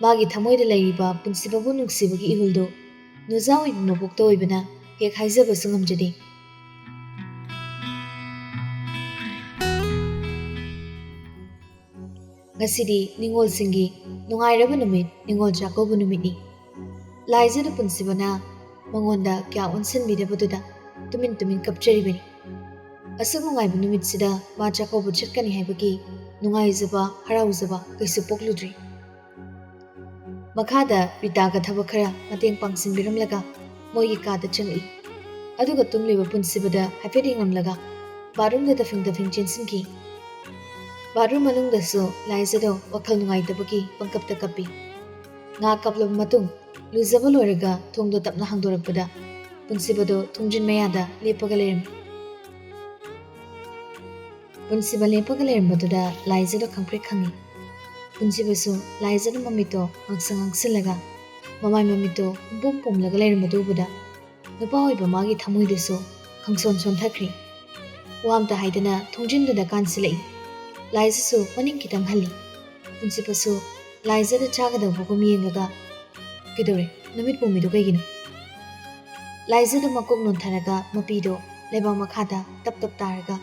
ꯃꯥꯒꯤ ꯊꯃꯣꯏꯗ ꯂꯩꯔꯤꯕ ꯄꯨꯟꯁꯤꯕꯕꯨ ꯅꯨꯡꯁꯤꯕꯒꯤ ꯏꯍꯨꯜꯗꯨ ꯅꯨꯖꯥ ꯑꯣꯏꯕ ꯃꯕꯣꯛꯇ ꯑꯣꯏꯕꯅ ꯍꯦꯛ ꯍꯥꯏꯖꯕꯁꯨ ꯉꯝꯖꯗꯦ꯫ ꯉꯁꯤꯗꯤ ꯅꯤꯉꯣꯜꯁꯤꯡꯒꯤ ꯅꯨꯡꯉꯥꯏꯔꯕ ꯅꯨꯃꯤꯠ, ꯅꯤꯉꯣꯜ ꯆꯥꯛꯀꯧꯕ ꯅꯨꯃꯤꯠꯅꯤ꯫ ꯂꯥꯏꯖꯗ ꯄꯨꯟꯁꯤꯕꯅ ꯃꯉꯣꯟꯗ ꯀꯌꯥ ꯑꯣꯟꯁꯤꯟꯕꯤꯗꯕꯗꯨꯗ ꯇꯨꯃꯤꯟ ꯇꯨꯃꯤꯟ ꯀꯞꯆꯔꯤꯕꯅꯤ꯫ ꯑꯁꯨꯛ ꯅꯨꯡꯉꯥꯏꯕ ꯅꯨꯃꯤꯠꯁꯤꯗ ꯃꯥ ꯆꯥꯛꯀꯧꯕ ꯆꯠꯀꯅꯤ ꯍꯥꯏꯕꯒꯤ ꯅꯨꯡꯉꯥꯏꯖꯕ, ꯍꯔꯥꯎꯖꯕ ꯀꯩꯁꯨ ꯄꯣꯛꯂꯨꯗ꯭ꯔꯤ꯫ ꯃꯈꯥꯗ ꯔꯤꯇꯥꯒ ꯊꯕꯛ ꯈꯔ ꯃꯇꯦꯡ ꯄꯥꯡꯁꯤꯟꯕꯤꯔꯝꯂꯒ ꯃꯣꯏꯒꯤ ꯀꯥꯗ ꯆꯪꯂꯛꯏ꯫ ꯑꯗꯨꯒ ꯇꯨꯝꯂꯤꯕ ꯄꯨꯟꯁꯤꯕꯗ ꯍꯥꯏꯐꯦꯠ ꯌꯦꯡꯂꯝꯂꯒ ꯕꯥꯠꯔꯨꯝꯗ ꯇꯐꯤꯡ ꯇꯐꯤꯡ ꯆꯦꯟꯁꯤꯟꯈꯤ꯫ ꯕꯥꯠꯔꯨꯝ ꯃꯅꯨꯡꯗꯁꯨ ꯂꯥꯏꯖꯗꯣ ꯋꯥꯈꯜ ꯅꯨꯡꯉꯥꯏꯇꯕꯒꯤ ꯄꯪꯀꯞꯇ ꯀꯞꯄꯤ꯫ ꯉꯥꯏꯍꯥꯛ ꯀꯞꯂꯕ ꯃꯇꯨꯡ ꯂꯨꯖꯕ ꯂꯣꯏꯔꯒ ꯊꯣꯡꯗꯣ ꯇꯞꯅ ꯍꯥꯡꯗꯣꯔꯛꯄꯗ ꯄꯨꯟꯁꯤꯕꯗꯣ ꯊꯣꯡꯖꯤꯟ ꯃꯌꯥꯗ ꯂꯦꯞꯄꯒ ꯂꯩꯔꯝꯃꯤ꯫ ꯄꯨꯟꯁꯤꯕ ꯂꯦꯞꯄꯒ ꯂꯩꯔꯝꯕꯗꯨꯗ ꯂꯥꯏꯖꯗꯣ ꯈꯪꯄ꯭ꯔꯦꯛ ꯈꯪꯉꯤ꯫ ꯄꯨꯟꯁꯤꯕꯁꯨ ꯂꯥꯏꯖꯗ ꯃꯃꯤꯠꯇꯣ ꯉꯥꯡꯁꯪ ꯉꯥꯡꯁꯤꯜꯂꯒ ꯃꯃꯥꯏ ꯃꯃꯤꯠꯇꯣ ꯄꯨꯝꯄꯨꯝ ꯄꯨꯝꯂꯒ ꯂꯩꯔꯝꯕꯗꯨ ꯎꯕꯗ ꯅꯨꯄꯥ ꯑꯣꯏꯕ ꯃꯥꯒꯤ ꯊꯃꯣꯏꯗꯨꯁꯨ ꯈꯪꯁꯣꯟ ꯁꯣꯟꯊꯈ꯭ꯔꯦ꯫ ꯋꯥ ꯑꯝꯇ ꯍꯥꯏꯗꯅ ꯊꯣꯡꯖꯤꯟꯗꯨꯗ ꯀꯥꯟꯁꯤꯜꯂꯛꯏ꯫ ꯂꯥꯏꯖꯁꯨ ꯃꯅꯤꯡ ꯈꯤꯇꯪ ꯍꯜꯂꯤ꯫ ꯄꯨꯟꯁꯤꯕꯁꯨ ꯂꯥꯏꯖꯗ ꯆꯥꯒꯗꯧꯕꯒꯨꯝ ꯌꯦꯡꯂꯒ, "ꯀꯩꯗꯧꯔꯦ? ꯅꯃꯤꯠ ꯄꯨꯝꯃꯤꯗꯣ ꯀꯩꯒꯤꯅꯣ?" ꯂꯥꯏꯖꯗ ꯃꯀꯣꯛ ꯅꯣꯟꯊꯔꯒ ꯃꯄꯤꯗꯣ ꯂꯩꯕꯥꯛ ꯃꯈꯥꯗ ꯇꯞ ꯇꯞ ꯇꯥꯔꯒ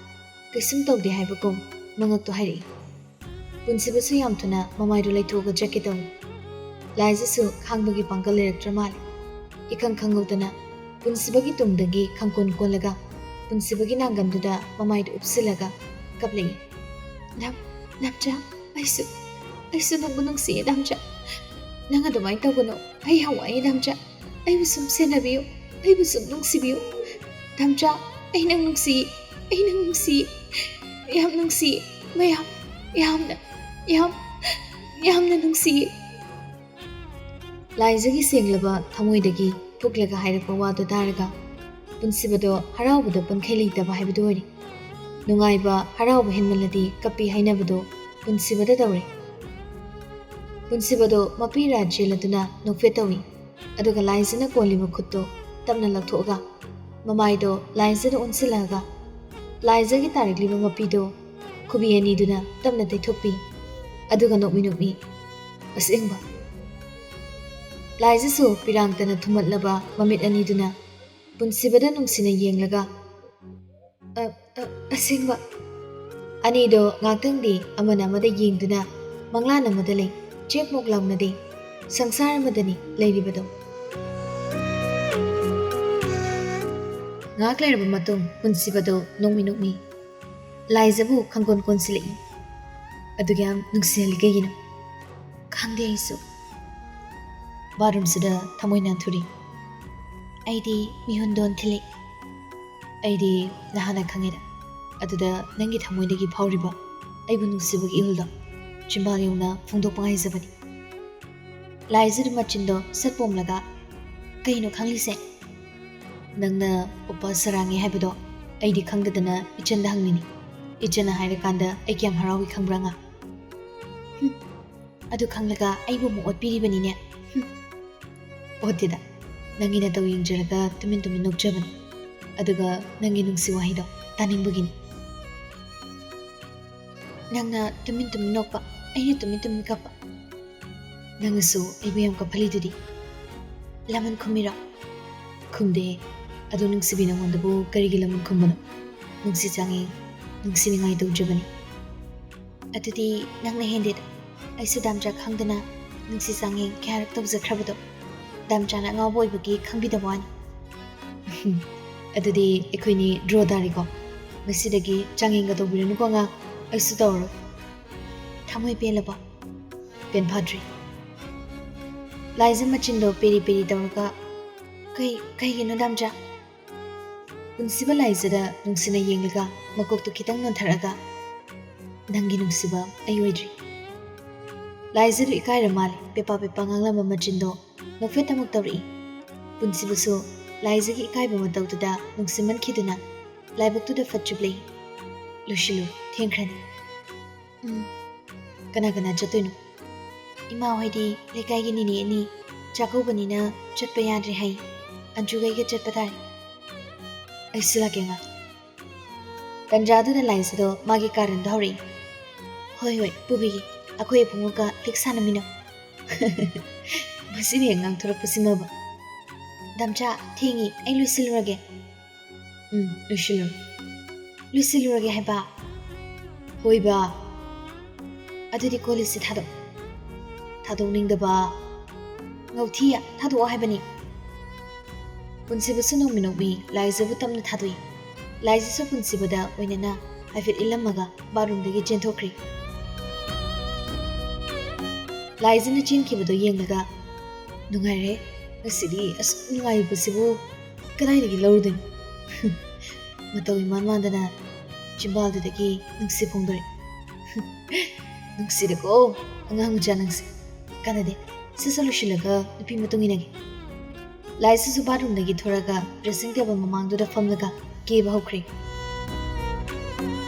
ꯀꯩꯁꯨꯝ ꯇꯧꯗꯦ ꯍꯥꯏꯕꯒꯨꯝ ꯃꯉꯛꯇꯣ ꯍꯥꯏꯔꯛꯏ꯫ ꯄꯨꯟꯁꯤꯕꯁꯨ ꯌꯥꯝ ꯊꯨꯅ ꯃꯃꯥꯏꯗꯣ ꯂꯩꯊꯣꯛꯑꯒ ꯆꯠꯀꯦ ꯇꯧꯏ꯫ ꯂꯥꯏꯖꯁꯨ ꯈꯥꯡꯕꯒꯤ ꯄꯥꯡꯒꯜ ꯂꯩꯔꯛꯇ꯭ꯔ ꯃꯥꯜꯂꯦ꯫ ꯏꯈꯪ ꯈꯪꯍꯧꯗꯅ ꯄꯨꯟꯁꯤꯕꯒꯤ ꯇꯨꯡꯗꯒꯤ ꯈꯪꯀꯣꯟ ꯀꯣꯜꯂꯒ ꯄꯨꯟꯁꯤꯕꯒꯤ ꯅꯥꯡꯒꯟꯗꯨꯗ ꯃꯃꯥꯏꯗꯨ ꯎꯞꯁꯤꯜꯂꯒ ꯀꯞꯂꯛꯏ꯫ "ꯂꯝ-, ꯂꯝꯆꯥ, ꯑꯩꯁꯨ, ꯑꯩꯁꯨ ꯅꯪꯕꯨ ꯅꯨꯡꯁꯤꯌꯦ ꯂꯝꯆꯥ꯫ ꯅꯪ ꯑꯗꯨꯃꯥꯏꯅ ꯇꯧꯒꯅꯨ꯫ ꯑꯩ ꯌꯥꯝ ꯋꯥꯏꯌꯦ ꯂꯝꯆꯥ꯫ ꯑꯩꯕꯨ ꯁꯨꯝ ꯁꯦꯟꯅꯕꯤꯌꯨ, ꯑꯩꯕꯨ ꯁꯨꯝ ꯅꯨꯡꯁꯤꯕꯤꯌꯨ꯫ ꯂꯝꯆꯥ, ꯑꯩ ꯅꯪ ꯅꯨꯡꯁꯤ, ꯑꯩ ꯅꯪ ꯅꯨꯡꯁꯤ꯫ ꯌꯥꯝ ꯅꯨꯡꯁꯤ, ꯃꯌꯥꯝ, ꯌꯥꯝꯅ, ꯌꯥꯝ, ꯌꯥꯝꯅ ꯅꯨꯡꯁꯤ꯫" ꯂꯥꯏꯖꯒꯤ ꯁꯦꯡꯂꯕ ꯊꯃꯣꯏꯗꯒꯤ ꯐꯨꯛꯂꯒ ꯍꯥꯏꯔꯛꯄ ꯋꯥꯗꯨ ꯇꯥꯔꯒ ꯄꯨꯟꯁꯤꯕꯗꯣ ꯍꯔꯥꯎꯕꯗ ꯄꯟꯈꯩ ꯂꯩꯇꯕ ꯍꯥꯏꯕꯗꯨ ꯑꯣꯏꯔꯦ꯫ ꯅꯨꯡꯉꯥꯏꯕ, ꯍꯔꯥꯎꯕ ꯍꯦꯟꯃꯜꯂꯗꯤ ꯀꯞꯄꯤ ꯍꯥꯏꯅꯕꯗꯣ ꯄꯨꯟꯁꯤꯕꯗ ꯇꯧꯔꯦ꯫ ꯄꯨꯟꯁꯤꯕꯗꯣ ꯃꯄꯤ ꯔꯥ ꯆꯦꯜꯂꯗꯨꯅ ꯅꯣꯛꯐꯦꯠ ꯇꯧꯏ꯫ ꯑꯗꯨꯒ ꯂꯥꯏꯖꯅ ꯀꯣꯜꯂꯤꯕ ꯈꯨꯠꯇꯣ ꯇꯞꯅ ꯂꯧꯊꯣꯛꯑꯒ ꯃꯃꯥꯏꯗꯣ ꯂꯥꯏꯖꯗ ꯑꯣꯟꯁꯤꯜꯂꯒ ꯂꯥꯏꯖꯒꯤ ꯇꯥꯔꯛꯂꯤꯕ ꯃꯄꯤꯗꯣ ꯈꯨꯕꯤ ꯑꯅꯤꯗꯨꯅ ꯇꯞꯅ ꯇꯩꯊꯣꯛꯄꯤ꯫ ꯑꯗꯨꯒ ꯅꯣꯛꯃꯤ ꯅꯣꯛꯃꯤ, "ꯑꯁꯦꯡꯕ?" ꯂꯥꯏꯖꯁꯨ ꯄꯤꯔꯥꯡꯇꯅ ꯊꯨꯝꯍꯠꯂꯕ ꯃꯃꯤꯠ ꯑꯅꯤꯗꯨꯅ ꯄꯨꯟꯁꯤꯕꯗ ꯅꯨꯡꯁꯤꯅ ꯌꯦꯡꯂꯒ, "ꯑ, ꯑ, ꯑꯁꯦꯡꯕ?" ꯑꯅꯤꯗꯣ ꯉꯥꯛꯇꯪꯗꯤ ꯑꯃꯅ ꯑꯃꯗ ꯌꯦꯡꯗꯨꯅ ꯃꯪꯂꯥꯟ ꯑꯃꯗ ꯂꯩ, ꯆꯦꯛꯃꯣꯛ ꯂꯥꯎꯅꯗꯦ, ꯁꯪꯁꯥꯔ ꯑꯃꯗꯅꯤ ꯂꯩꯔꯤꯕꯗꯣ꯫ ꯉꯥꯏꯍꯥꯛ ꯂꯩꯔꯕ ꯃꯇꯨꯡ ꯄꯨꯟꯁꯤꯕꯗꯣ ꯅꯣꯛꯃꯤ ꯅꯣꯛꯃꯤ ꯂꯥꯏꯖꯕꯨ ꯈꯪꯀꯣꯟ ꯀꯣꯟꯁꯤꯜꯂꯛꯏ꯫ "ꯑꯗꯨꯒ ꯌꯥꯝ ꯅꯨꯡꯁꯤꯍꯜꯂꯤ ꯀꯩꯒꯤꯅꯣ?" "ꯈꯪꯗꯦ ꯑꯩꯁꯨ꯫" ꯕꯥꯠꯔꯨꯝꯁꯤꯗ ꯊꯃꯣꯏ ꯅꯥꯟꯊꯨꯔꯤ꯫ "ꯑꯩꯗꯤ ꯃꯤꯍꯨꯟ ꯗꯣꯟ ꯊꯤꯜꯂꯤ꯫ ꯑꯩꯗꯤ ꯅꯍꯥꯟꯅ ꯈꯪꯉꯦꯗ꯫ ꯑꯗꯨꯗ ꯅꯪꯒꯤ ꯊꯃꯣꯏꯗꯒꯤ ꯐꯥꯎꯔꯤꯕ ꯑꯩꯕꯨ ꯅꯨꯡꯁꯤꯕꯒꯤ ꯏꯍꯨꯜꯗꯣ ꯆꯤꯝꯕꯥꯜ ꯌꯧꯅ ꯐꯣꯡꯗꯣꯛꯄ ꯉꯥꯏꯖꯕꯅꯤ꯫" ꯂꯥꯏꯖꯗꯨ ꯃꯆꯤꯟꯗꯣ ꯁꯠ ꯄꯣꯝꯂꯒ, "ꯀꯩꯅꯣ ꯈꯪꯂꯤꯁꯦ?" "ꯅꯪꯅ ꯎꯄꯥ ꯁꯔꯥꯡꯉꯤ ꯍꯥꯏꯕꯗꯣ ꯑꯩꯗꯤ ꯈꯪꯗꯗꯅ ꯏꯆꯟꯗ ꯍꯪꯂꯤꯅꯤ꯫ ꯏꯆꯟꯅ ꯍꯥꯏꯔꯀꯥꯟꯗ ꯑꯩ ꯀꯌꯥꯝ ꯍꯔꯥꯎꯏ ꯈꯪꯕ꯭ꯔꯥ, ꯉꯥ? ꯍꯨꯝ, ꯑꯗꯨ ꯈꯪꯂꯒ ꯑꯩꯕꯨ ꯑꯃꯨꯛ ꯑꯣꯠꯄꯤꯔꯤꯕꯅꯤꯅꯦ꯫ ꯍꯨꯝ, ꯑꯣꯠꯇꯦꯗ, ꯅꯪꯒꯤ ꯅꯇꯧ ꯌꯦꯡꯖꯔꯒ ꯇꯨꯃꯤꯟ ꯇꯨꯃꯤꯟ ꯅꯣꯛꯆꯕꯅꯤ꯫ ꯑꯗꯨꯒ ꯅꯪꯒꯤ ꯅꯨꯡꯁꯤ ꯋꯥꯍꯩꯗꯣ ꯇꯥꯅꯤꯡꯕꯒꯤꯅꯤ꯫ ꯅꯪꯅ ꯇꯨꯃꯤꯟ ꯇꯨꯃꯤꯟ ꯅꯣꯛꯄ, ꯑꯩꯅ ꯇꯨꯃꯤꯟ ꯇꯨꯃꯤꯟ ꯀꯞꯄ꯫ ꯅꯪꯅꯁꯨ ꯑꯩꯕꯨ ꯌꯥꯝ ꯀꯞꯍꯜꯂꯤꯗꯨꯗꯤ꯫ ꯂꯃꯟ ꯈꯨꯝꯃꯤꯔꯣ? ꯈꯨꯝꯗꯦ꯫ ꯑꯗꯨ ꯅꯨꯡꯁꯤꯕꯤ, ꯅꯉꯣꯟꯗꯕꯨ ꯀꯔꯤꯒꯤ ꯂꯃꯟ ꯈꯨꯝꯕꯅꯣ? ꯅꯨꯡꯁꯤ ꯆꯥꯡꯉꯦ, ꯅꯨꯡꯁꯤꯅꯤꯡꯉꯥꯏ ꯇꯧꯖꯕꯅꯤ꯫ ꯑꯗꯨꯗꯤ ꯅꯪꯅ ꯍꯦꯟꯗꯦꯗ꯫ ꯑꯩꯁꯨ ꯗꯥꯝꯆꯥ ꯈꯪꯗꯅ ꯅꯨꯡꯁꯤ ꯆꯥꯡꯉꯦ ꯀꯌꯥꯔꯛ ꯇꯧꯖꯈ꯭ꯔꯕꯗꯣ꯫ ꯗꯥꯝꯆꯥꯅ ꯑꯉꯥꯎꯕ ꯑꯣꯏꯕꯒꯤ ꯈꯪꯕꯤꯗꯕ ꯋꯥꯅꯤ꯫ ꯑꯗꯨꯗꯤ ꯑꯩꯈꯣꯏꯅꯤ draw ꯇꯥꯔꯦꯀꯣ? ꯉꯁꯤꯗꯒꯤ ꯆꯥꯡꯌꯦꯡꯒ ꯇꯧꯕꯤꯔꯅꯨꯀꯣ, ꯑꯉꯥꯡ꯫ ꯑꯩꯁꯨ ꯇꯧꯔꯔꯣꯏ꯫ ꯊꯃꯣꯏ ꯄꯦꯜꯂꯕꯣ? ꯄꯦꯟꯐꯥꯗ꯭ꯔꯤ꯫ ꯂꯥꯏꯖ ꯃꯆꯤꯟꯗꯣ ꯄꯦꯔꯤ ꯄꯦꯔꯤ ꯇꯧꯔꯒ, "ꯀꯩ, ꯀꯩꯒꯤꯅꯣ ꯗꯥꯝꯆꯥ?" ꯄꯨꯟꯁꯤꯕ ꯂꯥꯏꯖꯗ ꯅꯨꯡꯁꯤꯅ ꯌꯦꯡꯂꯒ ꯃꯀꯣꯛꯇꯨ ꯈꯤꯇꯪ ꯅꯣꯟꯊꯔꯛꯑꯒ, "ꯅꯪꯒꯤ ꯅꯨꯡꯁꯤꯕ ꯑꯩ ꯑꯣꯏꯗ꯭ꯔꯤ꯫" ꯂꯥꯏꯖꯗꯨ ꯏꯀꯥꯏꯔ ꯃꯥꯜꯂꯦ, ꯄꯦꯄꯥ ꯄꯦꯄꯥ ꯉꯥꯡꯂꯝꯕ ꯃꯆꯤꯟꯗꯣ ꯅꯣꯛꯐꯦꯠ ꯑꯃꯨꯛ ꯇꯧꯔꯛꯏ꯫ ꯄꯨꯟꯁꯤꯕꯁꯨ ꯂꯥꯏꯖꯒꯤ ꯏꯀꯥꯏꯕ ꯃꯇꯧꯗꯨꯗ ꯅꯨꯡꯁꯤꯃꯟꯈꯤꯗꯨꯅ ꯂꯥꯏꯕꯛꯇꯨꯗ ꯐꯠ ꯆꯨꯞꯂꯛꯏ꯫ "ꯂꯣꯏꯁꯤꯜꯂꯨ, ꯊꯦꯡꯈ꯭ꯔꯅꯤ꯫" "ꯎꯝ, ꯀꯅꯥ ꯀꯅꯥ ꯆꯠꯇꯣꯏꯅꯣ?" "ꯏꯃꯥ ꯍꯣꯏꯗꯤ ꯂꯩꯀꯥꯏꯒꯤ ꯅꯤꯅꯦ ꯑꯅꯤ ꯆꯥꯛꯀꯧꯕꯅꯤꯅ ꯆꯠꯄ ꯌꯥꯗ꯭ꯔꯦ ꯍꯥꯏ꯫ ꯑꯟꯖꯨꯒ ꯑꯩꯒ ꯆꯠꯄ ꯇꯥꯔꯦ꯫" "ꯑꯩꯁꯨ ꯂꯥꯛꯀꯦ, ꯉꯥ꯫" ꯇꯟꯖꯥꯗꯨꯗ ꯂꯥꯏꯖꯗꯣ ꯃꯥꯒꯤ ꯀꯥꯔꯟꯗꯣ ꯍꯧꯔꯛꯏ꯫ "ꯍꯣꯏ, ꯍꯣꯏ, ꯄꯨꯕꯤꯒꯦ꯫ ꯑꯩꯈꯣꯏ ꯏꯕꯨꯡꯉꯣꯒ ꯂꯤꯛ ꯁꯥꯟꯅꯃꯤꯟꯅꯧ꯫" ꯃꯁꯤꯅ ꯍꯦꯛ ꯉꯥꯡꯊꯣꯔꯛꯄꯁꯤꯃꯕ꯫ "ꯗꯥꯝꯆꯥ, ꯊꯦꯡꯉꯤ, ꯑꯩ ꯂꯣꯏꯁꯤꯜꯂꯨꯔꯒꯦ꯫" "ꯎꯝ, ꯂꯣꯏꯁꯤꯜꯂꯨꯔꯣ꯫" "ꯂꯣꯏꯁꯤꯜꯂꯨꯔꯒꯦ ꯍꯥꯏꯕ꯫" "ꯍꯣꯏꯕ꯫" "ꯑꯗꯨꯗꯤ ꯀꯣꯜ ꯂꯤꯛꯁꯦ ꯊꯥꯗꯣꯛ꯫" "ꯊꯥꯗꯣꯛꯅꯤꯡꯗꯕ꯫" "ꯉꯧꯊꯤ, ꯊꯥꯗꯣꯛꯑꯣ ꯍꯥꯏꯕꯅꯤ꯫" ꯄꯨꯟꯁꯤꯕꯁꯨ ꯅꯣꯡꯃꯤ ꯅꯣꯡꯃꯤ ꯂꯥꯏꯖꯕꯨ ꯇꯞꯅ ꯊꯥꯗꯣꯛꯏ꯫ ꯂꯥꯏꯖꯁꯨ ꯄꯨꯟꯁꯤꯕꯗ ꯑꯣꯏꯅꯅ ꯍꯥꯏꯐꯦꯠ ꯏꯜꯂꯝꯃꯒ ꯕꯥꯠꯔꯨꯝꯗꯒꯤ ꯆꯦꯟꯊꯣꯛꯈ꯭ꯔꯦ꯫ ꯂꯥꯏꯖꯅ ꯆꯦꯟꯈꯤꯕꯗꯣ ꯌꯦꯡꯂꯒ, "ꯅꯨꯡꯉꯥꯏꯔꯦ, ꯉꯁꯤꯗꯤ ꯑꯁꯨꯛ ꯅꯨꯡꯉꯥꯏꯕꯁꯤꯕꯨ ꯀꯗꯥꯏꯗꯒꯤ ꯂꯧꯔꯨꯗꯣꯏꯅꯣ?" ꯃꯇꯧ ꯏꯃꯥꯟ ꯃꯥꯟꯗꯅ ꯆꯤꯝꯕꯥꯜꯗꯨꯗꯒꯤ ꯅꯨꯡꯁꯤ ꯐꯣꯡꯗꯣꯔꯛꯏ꯫ "ꯅꯨꯡꯁꯤꯔꯦꯀꯣ ꯑꯉꯥꯡ ꯃꯆꯥ ꯅꯪꯁꯦ꯫ ꯀꯥꯟꯅꯗꯦ, ꯁꯠ ꯁꯠ ꯂꯣꯏꯁꯤꯜꯂꯒ ꯅꯨꯄꯤ ꯃꯇꯨꯡ ꯏꯟꯅꯒꯦ꯫" ꯂꯥꯏꯁꯤꯁꯨ ꯕꯥꯠꯔꯨꯝꯗꯒꯤ ꯊꯣꯔꯛꯑꯒ ꯗ꯭ꯔꯦꯁꯤꯡ ꯇꯦꯕꯜ ꯃꯃꯥꯡꯗꯨꯗ ꯐꯝꯂꯒ ꯀꯦꯕ ꯍꯧꯈ꯭ꯔꯦ꯫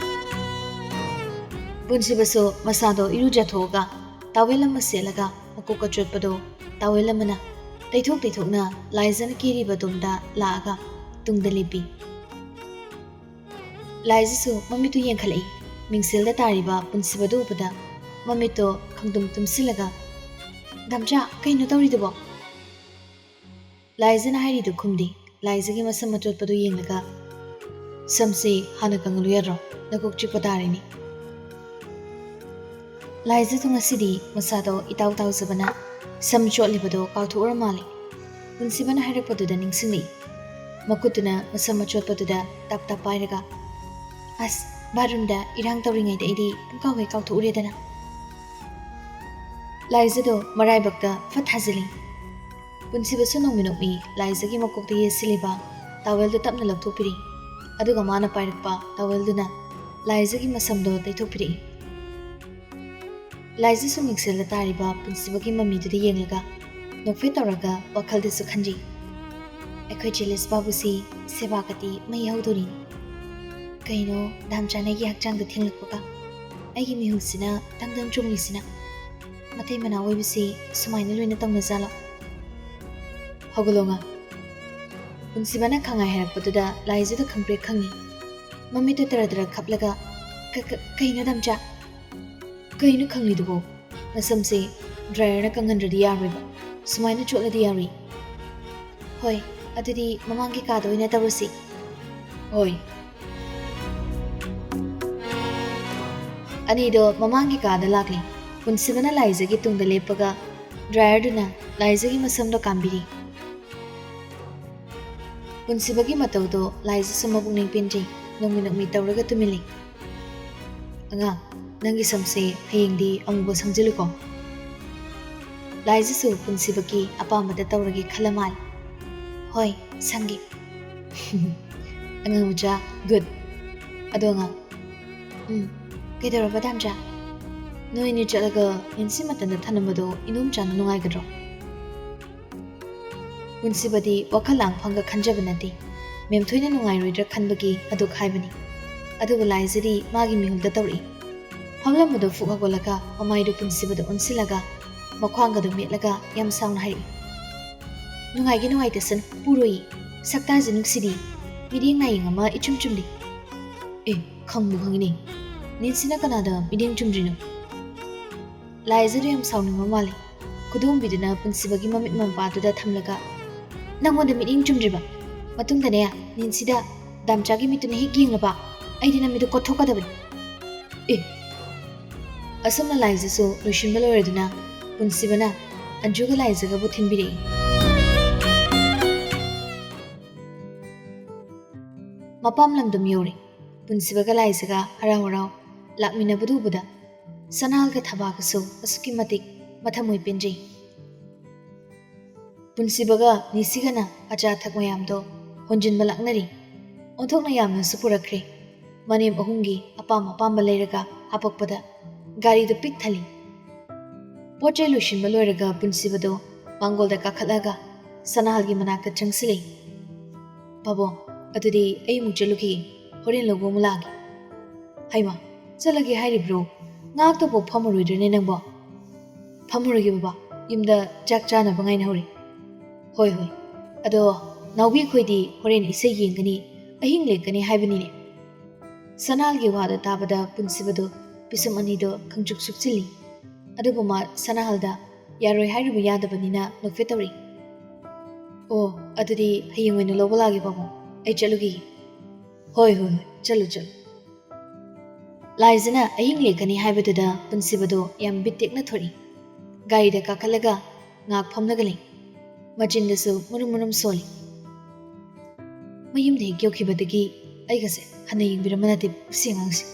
ꯄꯨꯟꯁꯤꯕꯁꯨ ꯃꯁꯥꯗꯣ ꯏꯔꯨꯖꯊꯣꯛꯑꯒ ꯇꯥꯋꯦꯜ ꯑꯃ ꯁꯦꯠꯂꯒ ꯃꯀꯣꯛ ꯑꯆꯣꯠꯄꯗꯣ ꯇꯥꯋꯦꯜ ꯑꯃꯅ ꯇꯩꯊꯣꯛ ꯇꯩꯊꯣꯛꯅ ꯂꯥꯏꯖꯅ ꯀꯦꯔꯤꯕ ꯑꯗꯣꯝꯗ ꯂꯥꯛꯑꯒ ꯇꯨꯡꯗ ꯂꯦꯞꯄꯤ꯫ ꯂꯥꯏꯖꯁꯨ ꯃꯃꯤꯠꯇꯨ ꯌꯦꯡꯈꯠꯂꯛꯏ꯫ ꯃꯤꯡꯁꯦꯜꯗ ꯇꯥꯔꯤꯕ ꯄꯨꯟꯁꯤꯕꯗꯨ ꯎꯕꯗ ꯃꯃꯤꯠꯇꯣ ꯈꯪꯗꯨꯝ ꯇꯨꯝꯁꯤꯜꯂꯒ, "ꯗꯝꯆꯥ, ꯀꯩꯅꯣ ꯇꯧꯔꯤꯗꯨꯕꯣ?" ꯂꯥꯏꯖꯅ ꯍꯥꯏꯔꯤꯗꯨ ꯈꯨꯝꯗꯦ꯫ ꯂꯥꯏꯖꯒꯤ ꯃꯁꯝ ꯑꯆꯣꯠꯄꯗꯨ ꯌꯦꯡꯂꯒ, "ꯁꯝꯁꯤ ꯍꯥꯟꯅ ꯀꯪꯍꯜꯂꯨ ꯌꯥꯗ꯭ꯔꯣ? ꯅꯀꯣꯛ ꯆꯤꯛꯄ ꯇꯥꯔꯦꯅꯦ꯫" ꯂꯥꯏꯖꯗꯨ ꯉꯁꯤꯗꯤ ꯃꯁꯥꯗꯣ ꯏꯇꯥꯎ ꯇꯥꯎꯖꯕꯅ ꯁꯝ ꯆꯣꯠꯂꯤꯕꯗꯣ ꯀꯥꯎꯊꯣꯛꯎꯔ ꯃꯥꯜꯂꯦ꯫ ꯄꯨꯟꯁꯤꯕꯅ ꯍꯥꯏꯔꯛꯄꯗꯨꯗ ꯅꯤꯡꯁꯤꯡꯂꯛꯏ꯫ ꯃꯈꯨꯠꯇꯨꯅ ꯃꯁꯝ ꯑꯆꯣꯠꯄꯗꯨꯗ ꯇꯞ ꯇꯞ ꯄꯥꯏꯔꯒ, "ꯑꯁ, ꯕꯥꯠꯔꯨꯝꯗ ꯏꯔꯥꯡ ꯇꯧꯔꯤꯉꯩꯗ ꯑꯩꯗꯤ ꯄꯨꯡꯀꯥꯎ ꯍꯦꯛ ꯀꯥꯎꯊꯣꯛꯎꯔꯦꯗꯅ꯫" ꯂꯥꯏꯖꯗꯣ ꯃꯔꯥꯏꯕꯛꯇ ꯐꯠ ꯊꯥꯖꯤꯜꯂꯤ꯫ ꯄꯨꯟꯁꯤꯕꯁꯨ ꯅꯣꯡꯃ ꯅꯣꯡꯃꯤ ꯂꯥꯏꯖꯒꯤ ꯃꯀꯣꯛꯇ ꯌꯦꯠꯁꯤꯜꯂꯤꯕ ꯇꯥꯋꯦꯜꯗꯨ ꯇꯞꯅ ꯂꯧꯊꯣꯛꯄꯤꯔꯤ꯫ ꯑꯗꯨꯒ ꯃꯥꯅ ꯄꯥꯏꯔꯛꯄ ꯇꯥꯋꯦꯜꯗꯨꯅ ꯂꯥꯏꯖꯒꯤ ꯃꯁꯝꯗꯣ ꯇꯩꯊꯣꯛꯄꯤꯔꯛꯏ꯫ ꯂꯥꯏꯖꯁꯨ ꯃꯤꯡꯁꯦꯜꯗ ꯇꯥꯔꯤꯕ ꯄꯨꯟꯁꯤꯕꯒꯤ ꯃꯃꯤꯗꯨꯗ ꯌꯦꯡꯂꯒ ꯅꯣꯛꯐꯦꯠ ꯇꯧꯔꯒ ꯋꯥꯈꯜꯗꯁꯨ ꯈꯟꯖꯩ, "ꯑꯩꯈꯣꯏ ꯆꯦ ꯂꯤꯁꯕꯥꯕꯨꯁꯤ ꯁꯦꯕꯥ ꯀꯇꯤ ꯃꯩ ꯍꯧꯗꯣꯔꯤꯅꯤ꯫ ꯀꯩꯅꯣ, ꯗꯥꯝꯆꯥꯅ ꯑꯩꯒꯤ ꯍꯛꯆꯥꯡꯗ ꯊꯦꯡꯂꯛꯄꯒ ꯑꯩꯒꯤ ꯃꯤꯍꯨꯜꯁꯤꯅ ꯗꯪ ꯗꯪ ꯆꯣꯡꯂꯤꯁꯤꯅ? ꯃꯇꯩ ꯃꯅꯥꯎ ꯑꯣꯏꯕꯁꯤ ꯁꯨꯃꯥꯏꯅ ꯂꯣꯏꯅ ꯇꯧꯅꯖꯥꯠꯂꯣ?" "ꯍꯧꯒꯠꯂꯣ ꯑꯉꯥꯡ꯫" ꯄꯨꯟꯁꯤꯕꯅ ꯈꯪꯍꯥꯏ ꯍꯥꯏꯔꯛꯄꯗꯨꯗ ꯂꯥꯏꯖꯗ ꯈꯪꯄ꯭ꯔꯦꯛ ꯈꯪꯉꯤ꯫ ꯃꯃꯤꯠꯇꯨ ꯇꯔ ꯇꯔ ꯈꯞꯂꯒ, "ꯀ-, ꯀ-, ꯀꯩꯅꯣ ꯗꯥꯝꯆꯥ? ꯀꯩꯅꯣ ꯈꯪꯂꯤꯗꯨꯕꯣ? ꯅꯁꯝꯁꯦ ꯗ꯭ꯔꯥꯏꯌꯔꯅ ꯀꯪꯍꯟꯗ꯭ꯔꯗꯤ ꯌꯥꯔꯣꯏꯕ꯫ ꯁꯨꯃꯥꯏꯅ ꯆꯣꯠꯂꯗꯤ ꯌꯥꯔꯣꯏ꯫" "ꯍꯣꯏ, ꯑꯗꯨꯗꯤ ꯃꯃꯥꯡꯒꯤ ꯀꯥꯗ ꯑꯣꯏꯅ ꯇꯧꯔꯁꯤ꯫" "ꯍꯣꯏ꯫" ꯑꯅꯤꯗꯣ ꯃꯃꯥꯡꯒꯤ ꯀꯥꯗ ꯂꯥꯛꯂꯤ꯫ ꯄꯨꯟꯁꯤꯕꯅ ꯂꯥꯏꯖꯒꯤ ꯇꯨꯡꯗ ꯂꯦꯞꯄꯒ ꯗ꯭ꯔꯥꯏꯌꯔꯗꯨꯅ ꯂꯥꯏꯖꯒꯤ ꯃꯁꯝꯗꯣ ꯀꯥꯝꯕꯤꯔꯤ꯫ ꯄꯨꯟꯁꯤꯕꯒꯤ ꯃꯇꯧꯗꯣ ꯂꯥꯏꯖꯁꯨ ꯃꯄꯨꯛꯅꯤꯡ ꯄꯦꯟꯖꯩ꯫ ꯅꯣꯡꯃꯤ ꯅꯣꯡꯃꯤ ꯇꯧꯔꯒ ꯇꯨꯃꯤꯜꯂꯤ꯫ "ꯑꯉꯥꯡ, ꯅꯪꯒꯤ ꯁꯝꯁꯦ ꯍꯌꯦꯡꯗꯤ ꯑꯃꯨꯕ ꯁꯪꯖꯤꯜꯂꯨꯀꯣ꯫" ꯂꯥꯏꯖꯁꯨ ꯄꯨꯟꯁꯤꯕꯒꯤ ꯑꯄꯥꯝꯕꯗ ꯇꯧꯔꯒꯦ ꯈꯜꯂ ꯃꯥꯜꯂꯤ꯫ "ꯍꯣꯏ, ꯁꯪꯒꯦ꯫" "ꯑꯉꯥꯡ ꯃꯆꯥ, good꯫ ꯑꯗꯣ ꯑꯉꯥꯡ꯫" "ꯎꯝ, ꯀꯩꯗꯧꯔꯕ ꯗꯥꯝꯆꯥ?" "ꯅꯣꯏꯅꯤ ꯆꯠꯂꯒ ꯏꯟꯁꯤ ꯃꯇꯟꯗ ꯊꯅꯝꯕꯗꯣ ꯏꯅꯣꯝꯆꯥꯅ ꯅꯨꯡꯉꯥꯏꯒꯗ꯭ꯔꯣ?" ꯄꯨꯟꯁꯤꯕꯗꯤ ꯋꯥꯈꯜ ꯂꯥꯡꯐꯝꯒ ꯈꯟꯖꯕ ꯅꯠꯇꯦ꯫ ꯃꯦꯝꯊꯣꯏꯅ ꯅꯨꯡꯉꯥꯏꯔꯣꯏꯗ꯭ꯔꯥ ꯈꯟꯕꯒꯤ ꯑꯗꯨꯛ ꯍꯥꯏꯕꯅꯤ꯫ ꯑꯗꯨꯕꯨ ꯂꯥꯏꯖꯗꯤ ꯃꯥꯒꯤ ꯃꯤꯍꯨꯜꯗ ꯇꯧꯔꯛꯏ꯫ ꯐꯝꯂꯝꯕꯗꯣ ꯐꯨꯛ ꯍꯧꯒꯠꯂꯒ ꯃꯃꯥꯏꯗꯨ ꯄꯨꯟꯁꯤꯕꯗ ꯑꯣꯟꯁꯤꯜꯂꯒ ꯃꯈ꯭ꯋꯥꯡꯒꯗꯣ ꯃꯦꯠꯂꯒ ꯌꯥꯝ ꯁꯥꯎꯅ ꯍꯥꯏꯔꯛꯏ, "ꯅꯨꯡꯉꯥꯏꯒꯦ ꯅꯨꯡꯉꯥꯏꯇꯁꯅꯨ, ꯄꯨꯔꯣꯏꯌꯦ꯫ ꯁꯛꯇꯥꯁꯦ ꯅꯨꯡꯁꯤꯗꯤ꯫ ꯃꯤꯠꯌꯦꯡ ꯅꯥꯌꯦꯡ ꯑꯃ ꯏꯆꯨꯝ ꯆꯨꯝꯗꯦ꯫ ꯑꯦ, ꯈꯪꯕꯨ ꯈꯪꯉꯤꯅꯦ꯫ ꯅꯦꯟꯁꯤꯅ ꯀꯅꯥꯗ ꯃꯤꯠꯌꯦꯡ ꯆꯨꯝꯗ꯭ꯔꯤꯅꯣ?" ꯂꯥꯏꯖꯗꯣ ꯌꯥꯝ ꯁꯥꯎꯅꯤꯡꯕ ꯃꯥꯜꯂꯦ꯫ ꯈꯨꯗꯣꯝꯕꯤꯗꯨꯅ ꯄꯨꯟꯁꯤꯕꯒꯤ ꯃꯃꯤꯠ ꯃꯄꯥꯗꯨꯗ ꯊꯝꯂꯒ, "ꯅꯪꯉꯣꯟꯗ ꯃꯤꯠꯌꯦꯡ ꯆꯨꯝꯗ꯭ꯔꯤꯕ? ꯃꯇꯨꯡꯗꯅꯦ, ꯅꯦꯟꯁꯤꯗ ꯗꯥꯝꯆꯥꯒꯤ ꯃꯤꯠꯇꯨꯅ ꯍꯦꯛ ꯌꯦꯡꯂꯕ, ꯑꯩꯗꯤ ꯅꯃꯤꯠꯇꯨ ꯀꯣꯠꯊꯣꯛꯀꯗꯕꯅꯤ꯫" ꯑꯦ! ꯑꯁꯨꯝꯅ ꯂꯥꯏꯖꯁꯨ ꯂꯣꯏꯁꯤꯟꯕ ꯂꯣꯏꯔꯗꯨꯅ ꯄꯨꯟꯁꯤꯕꯅ ꯑꯟꯖꯨꯒ ꯂꯥꯏꯖꯒꯕꯨ ꯊꯤꯟꯕꯤꯔꯛꯏ꯫ ꯃꯄꯥꯝ ꯂꯝꯗꯝ ꯌꯧꯔꯦ꯫ ꯄꯨꯟꯁꯤꯕꯒ ꯂꯥꯏꯖꯒ ꯍꯔꯥꯎ ꯍꯔꯥꯎ ꯂꯥꯛꯃꯤꯟꯅꯕꯗꯨ ꯎꯕꯗ ꯁꯅꯥꯍꯜꯒ ꯊꯕꯥꯒꯁꯨ ꯑꯁꯨꯛꯀꯤ ꯃꯇꯤꯛ ꯃꯊꯃꯣꯏ ꯄꯦꯟꯖꯩ꯫ ꯄꯨꯟꯁꯤꯕꯒ ꯅꯤꯁꯤꯒꯅ ꯑꯆꯥ ꯑꯊꯛ ꯃꯌꯥꯝꯗꯣ ꯍꯣꯟꯖꯤꯟꯕ ꯂꯥꯛꯅꯔꯤ꯫ ꯑꯣꯟꯊꯣꯛꯅ ꯌꯥꯝꯅꯁꯨ ꯄꯨꯔꯛꯈ꯭ꯔꯦ꯫ ꯃꯅꯦꯝ ꯑꯍꯨꯝꯒꯤ ꯑꯄꯥꯝ ꯑꯄꯥꯝꯕ ꯂꯩꯔꯒ ꯍꯥꯄꯛꯄꯗ ꯒꯥꯔꯤꯗꯨ ꯄꯤꯛ ꯊꯜꯂꯤ꯫ ꯄꯣꯠ ꯆꯩ ꯂꯣꯏꯁꯤꯟꯕ ꯂꯣꯏꯔꯒ ꯄꯨꯟꯁꯤꯕꯗꯣ ꯃꯥꯡꯒꯣꯜꯗ ꯀꯥꯈꯠꯂꯒ ꯁꯅꯥꯍꯜꯒꯤ ꯃꯅꯥꯛꯇ ꯆꯪꯁꯤꯜꯂꯛꯏ꯫ "ꯄꯥꯕꯨꯡ, ꯑꯗꯨꯗꯤ ꯑꯩ ꯑꯃꯨꯛ ꯆꯠꯂꯨꯈꯤꯒꯦ, ꯍꯣꯔꯦꯟ ꯂꯧꯕ ꯑꯃꯨꯛ ꯂꯥꯛꯑꯒꯦ꯫" "ꯍꯩꯃꯥ, ꯆꯠꯂꯒꯦ ꯍꯥꯏꯔꯤꯕ꯭ꯔꯣ? ꯉꯥꯏꯍꯥꯛꯇꯕꯨ ꯐꯝꯃꯔꯣꯏꯗ꯭ꯔꯅꯦ ꯅꯪꯕꯣ?" "ꯐꯝꯃꯔꯣꯏꯒꯦ ꯕꯕꯥ, ꯌꯨꯝꯗ ꯆꯥꯛ ꯆꯥꯅꯕ ꯉꯥꯏꯅꯍꯧꯔꯤ꯫" "ꯍꯣꯏ ꯍꯣꯏ, ꯑꯗꯣ ꯅꯥꯎꯕꯤ ꯑꯩꯈꯣꯏꯗꯤ ꯍꯣꯔꯦꯟ ꯏꯁꯩ ꯌꯦꯡꯒꯅꯤ, ꯑꯍꯤꯡ ꯂꯦꯛꯀꯅꯤ ꯍꯥꯏꯕꯅꯤꯅꯦ?" ꯁꯅꯥꯍꯜꯒꯤ ꯋꯥꯗꯣ ꯇꯥꯕꯗ ꯄꯨꯟꯁꯤꯕꯗꯣ ꯄꯤꯁꯨꯝ ꯑꯅꯤꯗꯣ ꯈꯪꯆꯨꯛ ꯁꯨꯛꯆꯤꯜꯂꯤ꯫ ꯑꯗꯨꯕꯨ ꯃꯥ ꯁꯅꯥꯍꯜꯗ ꯌꯥꯔꯣꯏ ꯍꯥꯏꯔꯨꯕ ꯌꯥꯗꯕꯅꯤꯅ ꯅꯣꯛꯐꯦꯠ ꯇꯧꯔꯤ꯫ "ꯑꯣ, ꯑꯗꯨꯗꯤ ꯍꯌꯦꯡ ꯑꯣꯏꯅ ꯂꯧꯕ ꯂꯥꯛꯑꯒꯦ ꯄꯥꯕꯨꯡ, ꯑꯩ ꯆꯠꯂꯨꯈꯤꯒꯦ꯫" "ꯍꯣꯏ ꯍꯣꯏ ꯍꯣꯏ, ꯆꯠꯂꯨ ꯆꯠꯂꯨ꯫" ꯂꯥꯏꯖꯅ ꯑꯍꯤꯡ ꯂꯦꯛꯀꯅꯤ ꯍꯥꯏꯕꯗꯨꯗ ꯄꯨꯟꯁꯤꯕꯗꯣ ꯌꯥꯝ ꯕꯤꯠ ꯇꯦꯛꯅ ꯊꯣꯔꯛꯏ꯫ ꯒꯥꯔꯤꯗ ꯀꯥꯈꯠꯂꯒ ꯉꯥꯏꯍꯥꯛ ꯐꯝꯂꯒ ꯂꯩ꯫ ꯃꯆꯤꯟꯗꯁꯨ ꯃꯨꯔꯨꯝ ꯃꯨꯔꯨꯝ ꯁꯣꯜꯂꯤ꯫ ꯃꯌꯨꯝꯗ ꯍꯦꯛ ꯌꯧꯈꯤꯕꯗꯒꯤ ꯑꯩꯒꯁꯦ ꯍꯟꯅ ꯌꯦꯡꯕꯤꯔꯝꯕ ꯅꯠꯇꯦ ꯃꯁꯤ ꯑꯉꯥꯡꯁꯦ꯫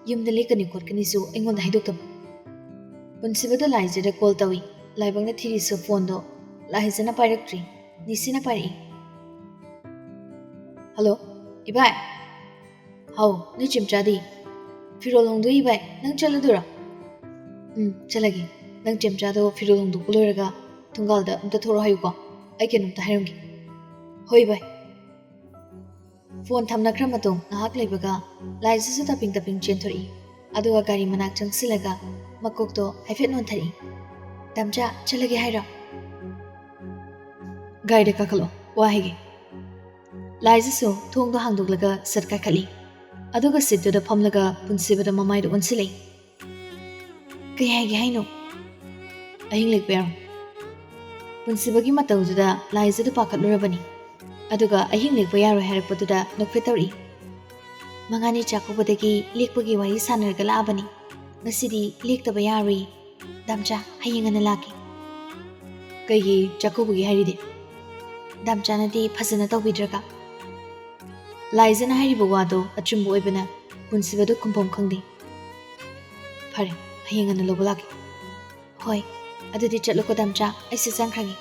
ꯌꯨꯝꯗ ꯂꯦꯛꯀꯅꯤ ꯈꯣꯠꯀꯅꯤꯁꯨ ꯑꯩꯉꯣꯟꯗ ꯍꯥꯏꯗꯣꯛꯇꯕ꯫ ꯄꯨꯟꯁꯤꯕꯗꯣ ꯂꯥꯏꯖꯗ ꯀꯣꯜ ꯇꯧꯏ꯫ ꯂꯥꯏꯕꯛꯅ ꯊꯤꯔꯤꯁꯨ ꯐꯣꯟꯗꯣ ꯂꯥꯏꯖꯅ ꯄꯥꯏꯔꯛꯇ꯭ꯔꯤ꯫ ꯅꯤꯁꯤꯅ ꯄꯥꯏꯔꯛꯏ꯫ "ꯍꯜꯂꯣ, ꯏꯕꯥꯏ꯫" "ꯍꯥꯎ, ꯅꯣꯏ ꯆꯦꯝꯆꯥꯗꯤ?" "ꯐꯤꯔꯣꯜ ꯍꯣꯡꯗꯣꯛꯏ ꯏꯕꯥꯏ, ꯅꯪ ꯆꯠꯂꯗꯣꯏꯔꯣ?" "ꯎꯝ, ꯆꯠꯂꯒꯦ꯫ ꯅꯪ ꯆꯦꯝꯆꯥꯗꯣ ꯐꯤꯔꯣꯜ ꯍꯣꯡꯗꯣꯛꯄ ꯂꯣꯏꯔꯒ ꯊꯣꯡꯒꯥꯜꯗ ꯑꯝꯇ ꯊꯣꯔꯛꯑꯣ ꯍꯥꯏꯌꯨꯀꯣ, ꯑꯩ ꯀꯩꯅꯣꯝꯇ ꯍꯥꯏꯔꯝꯒꯦ꯫" "ꯍꯣꯏ ꯏꯕꯥꯏ꯫" ꯐꯣꯟ ꯊꯝꯅꯈ꯭ꯔ ꯃꯇꯨꯡ ꯉꯥꯏꯍꯥꯛ ꯂꯩꯕꯒ ꯂꯥꯏꯖꯁꯨ ꯇꯞꯄꯤꯡ ꯇꯞꯄꯤꯡ ꯆꯦꯟꯊꯣꯔꯛꯏ꯫ ꯑꯗꯨꯒ ꯒꯥꯔꯤ ꯃꯅꯥꯛ ꯆꯪꯁꯤꯜꯂꯒ ꯃꯀꯣꯛꯇꯣ ꯍꯥꯏꯐꯦꯠ ꯅꯣꯟꯊꯔꯛꯏ꯫ "ꯗꯥꯝꯆꯥ, ꯆꯠꯂꯒꯦ ꯍꯥꯏꯔꯣ?" "ꯒꯥꯔꯤꯗ ꯀꯥꯈꯠꯂꯣ, ꯋꯥ ꯍꯥꯏꯒꯦ꯫" ꯂꯥꯏꯖꯁꯨ ꯊꯣꯡꯗꯣ ꯍꯥꯡꯗꯣꯛꯂꯒ ꯁꯠ ꯀꯥꯈꯠꯂꯤ꯫ ꯑꯗꯨꯒ ꯁꯤꯠꯇꯨꯗ ꯐꯝꯂꯒ ꯄꯨꯟꯁꯤꯕꯗ ꯃꯃꯥꯏꯗ ꯑꯣꯟꯁꯤꯜꯂꯛꯏ꯫ "ꯀꯩ ꯍꯥꯏꯒꯦ ꯍꯥꯏꯅꯣ?" "ꯑꯍꯤꯡ ꯂꯦꯛꯄ ꯌꯥꯔꯣꯏ꯫" ꯄꯨꯟꯁꯤꯕꯒꯤ ꯃꯇꯧꯗꯨꯗ ꯂꯥꯏꯖꯗꯨ ꯄꯥꯈꯠꯂꯨꯔꯕꯅꯤ꯫ ꯑꯗꯨꯒ ꯑꯍꯤꯡ ꯂꯦꯛꯄ ꯌꯥꯔꯣꯏ ꯍꯥꯏꯔꯛꯄꯗꯨꯗ ꯅꯣꯛꯐꯦꯠ ꯇꯧꯔꯛꯏ꯫ "ꯃꯉꯥꯅꯤ ꯆꯥꯛꯀꯧꯕꯗꯒꯤ ꯂꯦꯛꯄꯒꯤ ꯋꯥꯔꯤ ꯁꯥꯟꯅꯔꯒ ꯂꯥꯛꯑꯕꯅꯤ꯫ ꯉꯁꯤꯗꯤ ꯂꯦꯛꯇꯕ ꯌꯥꯔꯣꯏ꯫ ꯗꯥꯝꯆꯥ, ꯍꯌꯦꯡ ꯉꯟꯅ ꯂꯥꯛꯀꯦ꯫" "ꯀꯩꯒꯤ ꯆꯥꯛꯀꯧꯕꯒꯤ ꯍꯥꯏꯔꯤꯗꯤ?" "ꯗꯥꯝꯆꯥꯅꯗꯤ ꯐꯖꯅ ꯇꯧꯕꯤꯗ꯭ꯔꯒ꯫" ꯂꯥꯏꯖꯅ ꯍꯥꯏꯔꯤꯕ ꯋꯥꯗꯣ ꯑꯆꯨꯝꯕ ꯑꯣꯏꯕꯅ ꯄꯨꯟꯁꯤꯕꯗꯨ ꯈꯨꯝꯐꯝ ꯈꯪꯗꯦ꯫ "ꯐꯔꯦ, ꯍꯌꯦꯡ ꯉꯟꯅ ꯂꯧꯕ ꯂꯥꯛꯀꯦ꯫" "ꯍꯣꯏ, ꯑꯗꯨꯗꯤ ꯆꯠꯂꯣꯀꯣ ꯗꯥꯝꯆꯥ, ꯑꯩꯁꯨ ꯆꯪꯈ꯭ꯔꯒꯦ꯫"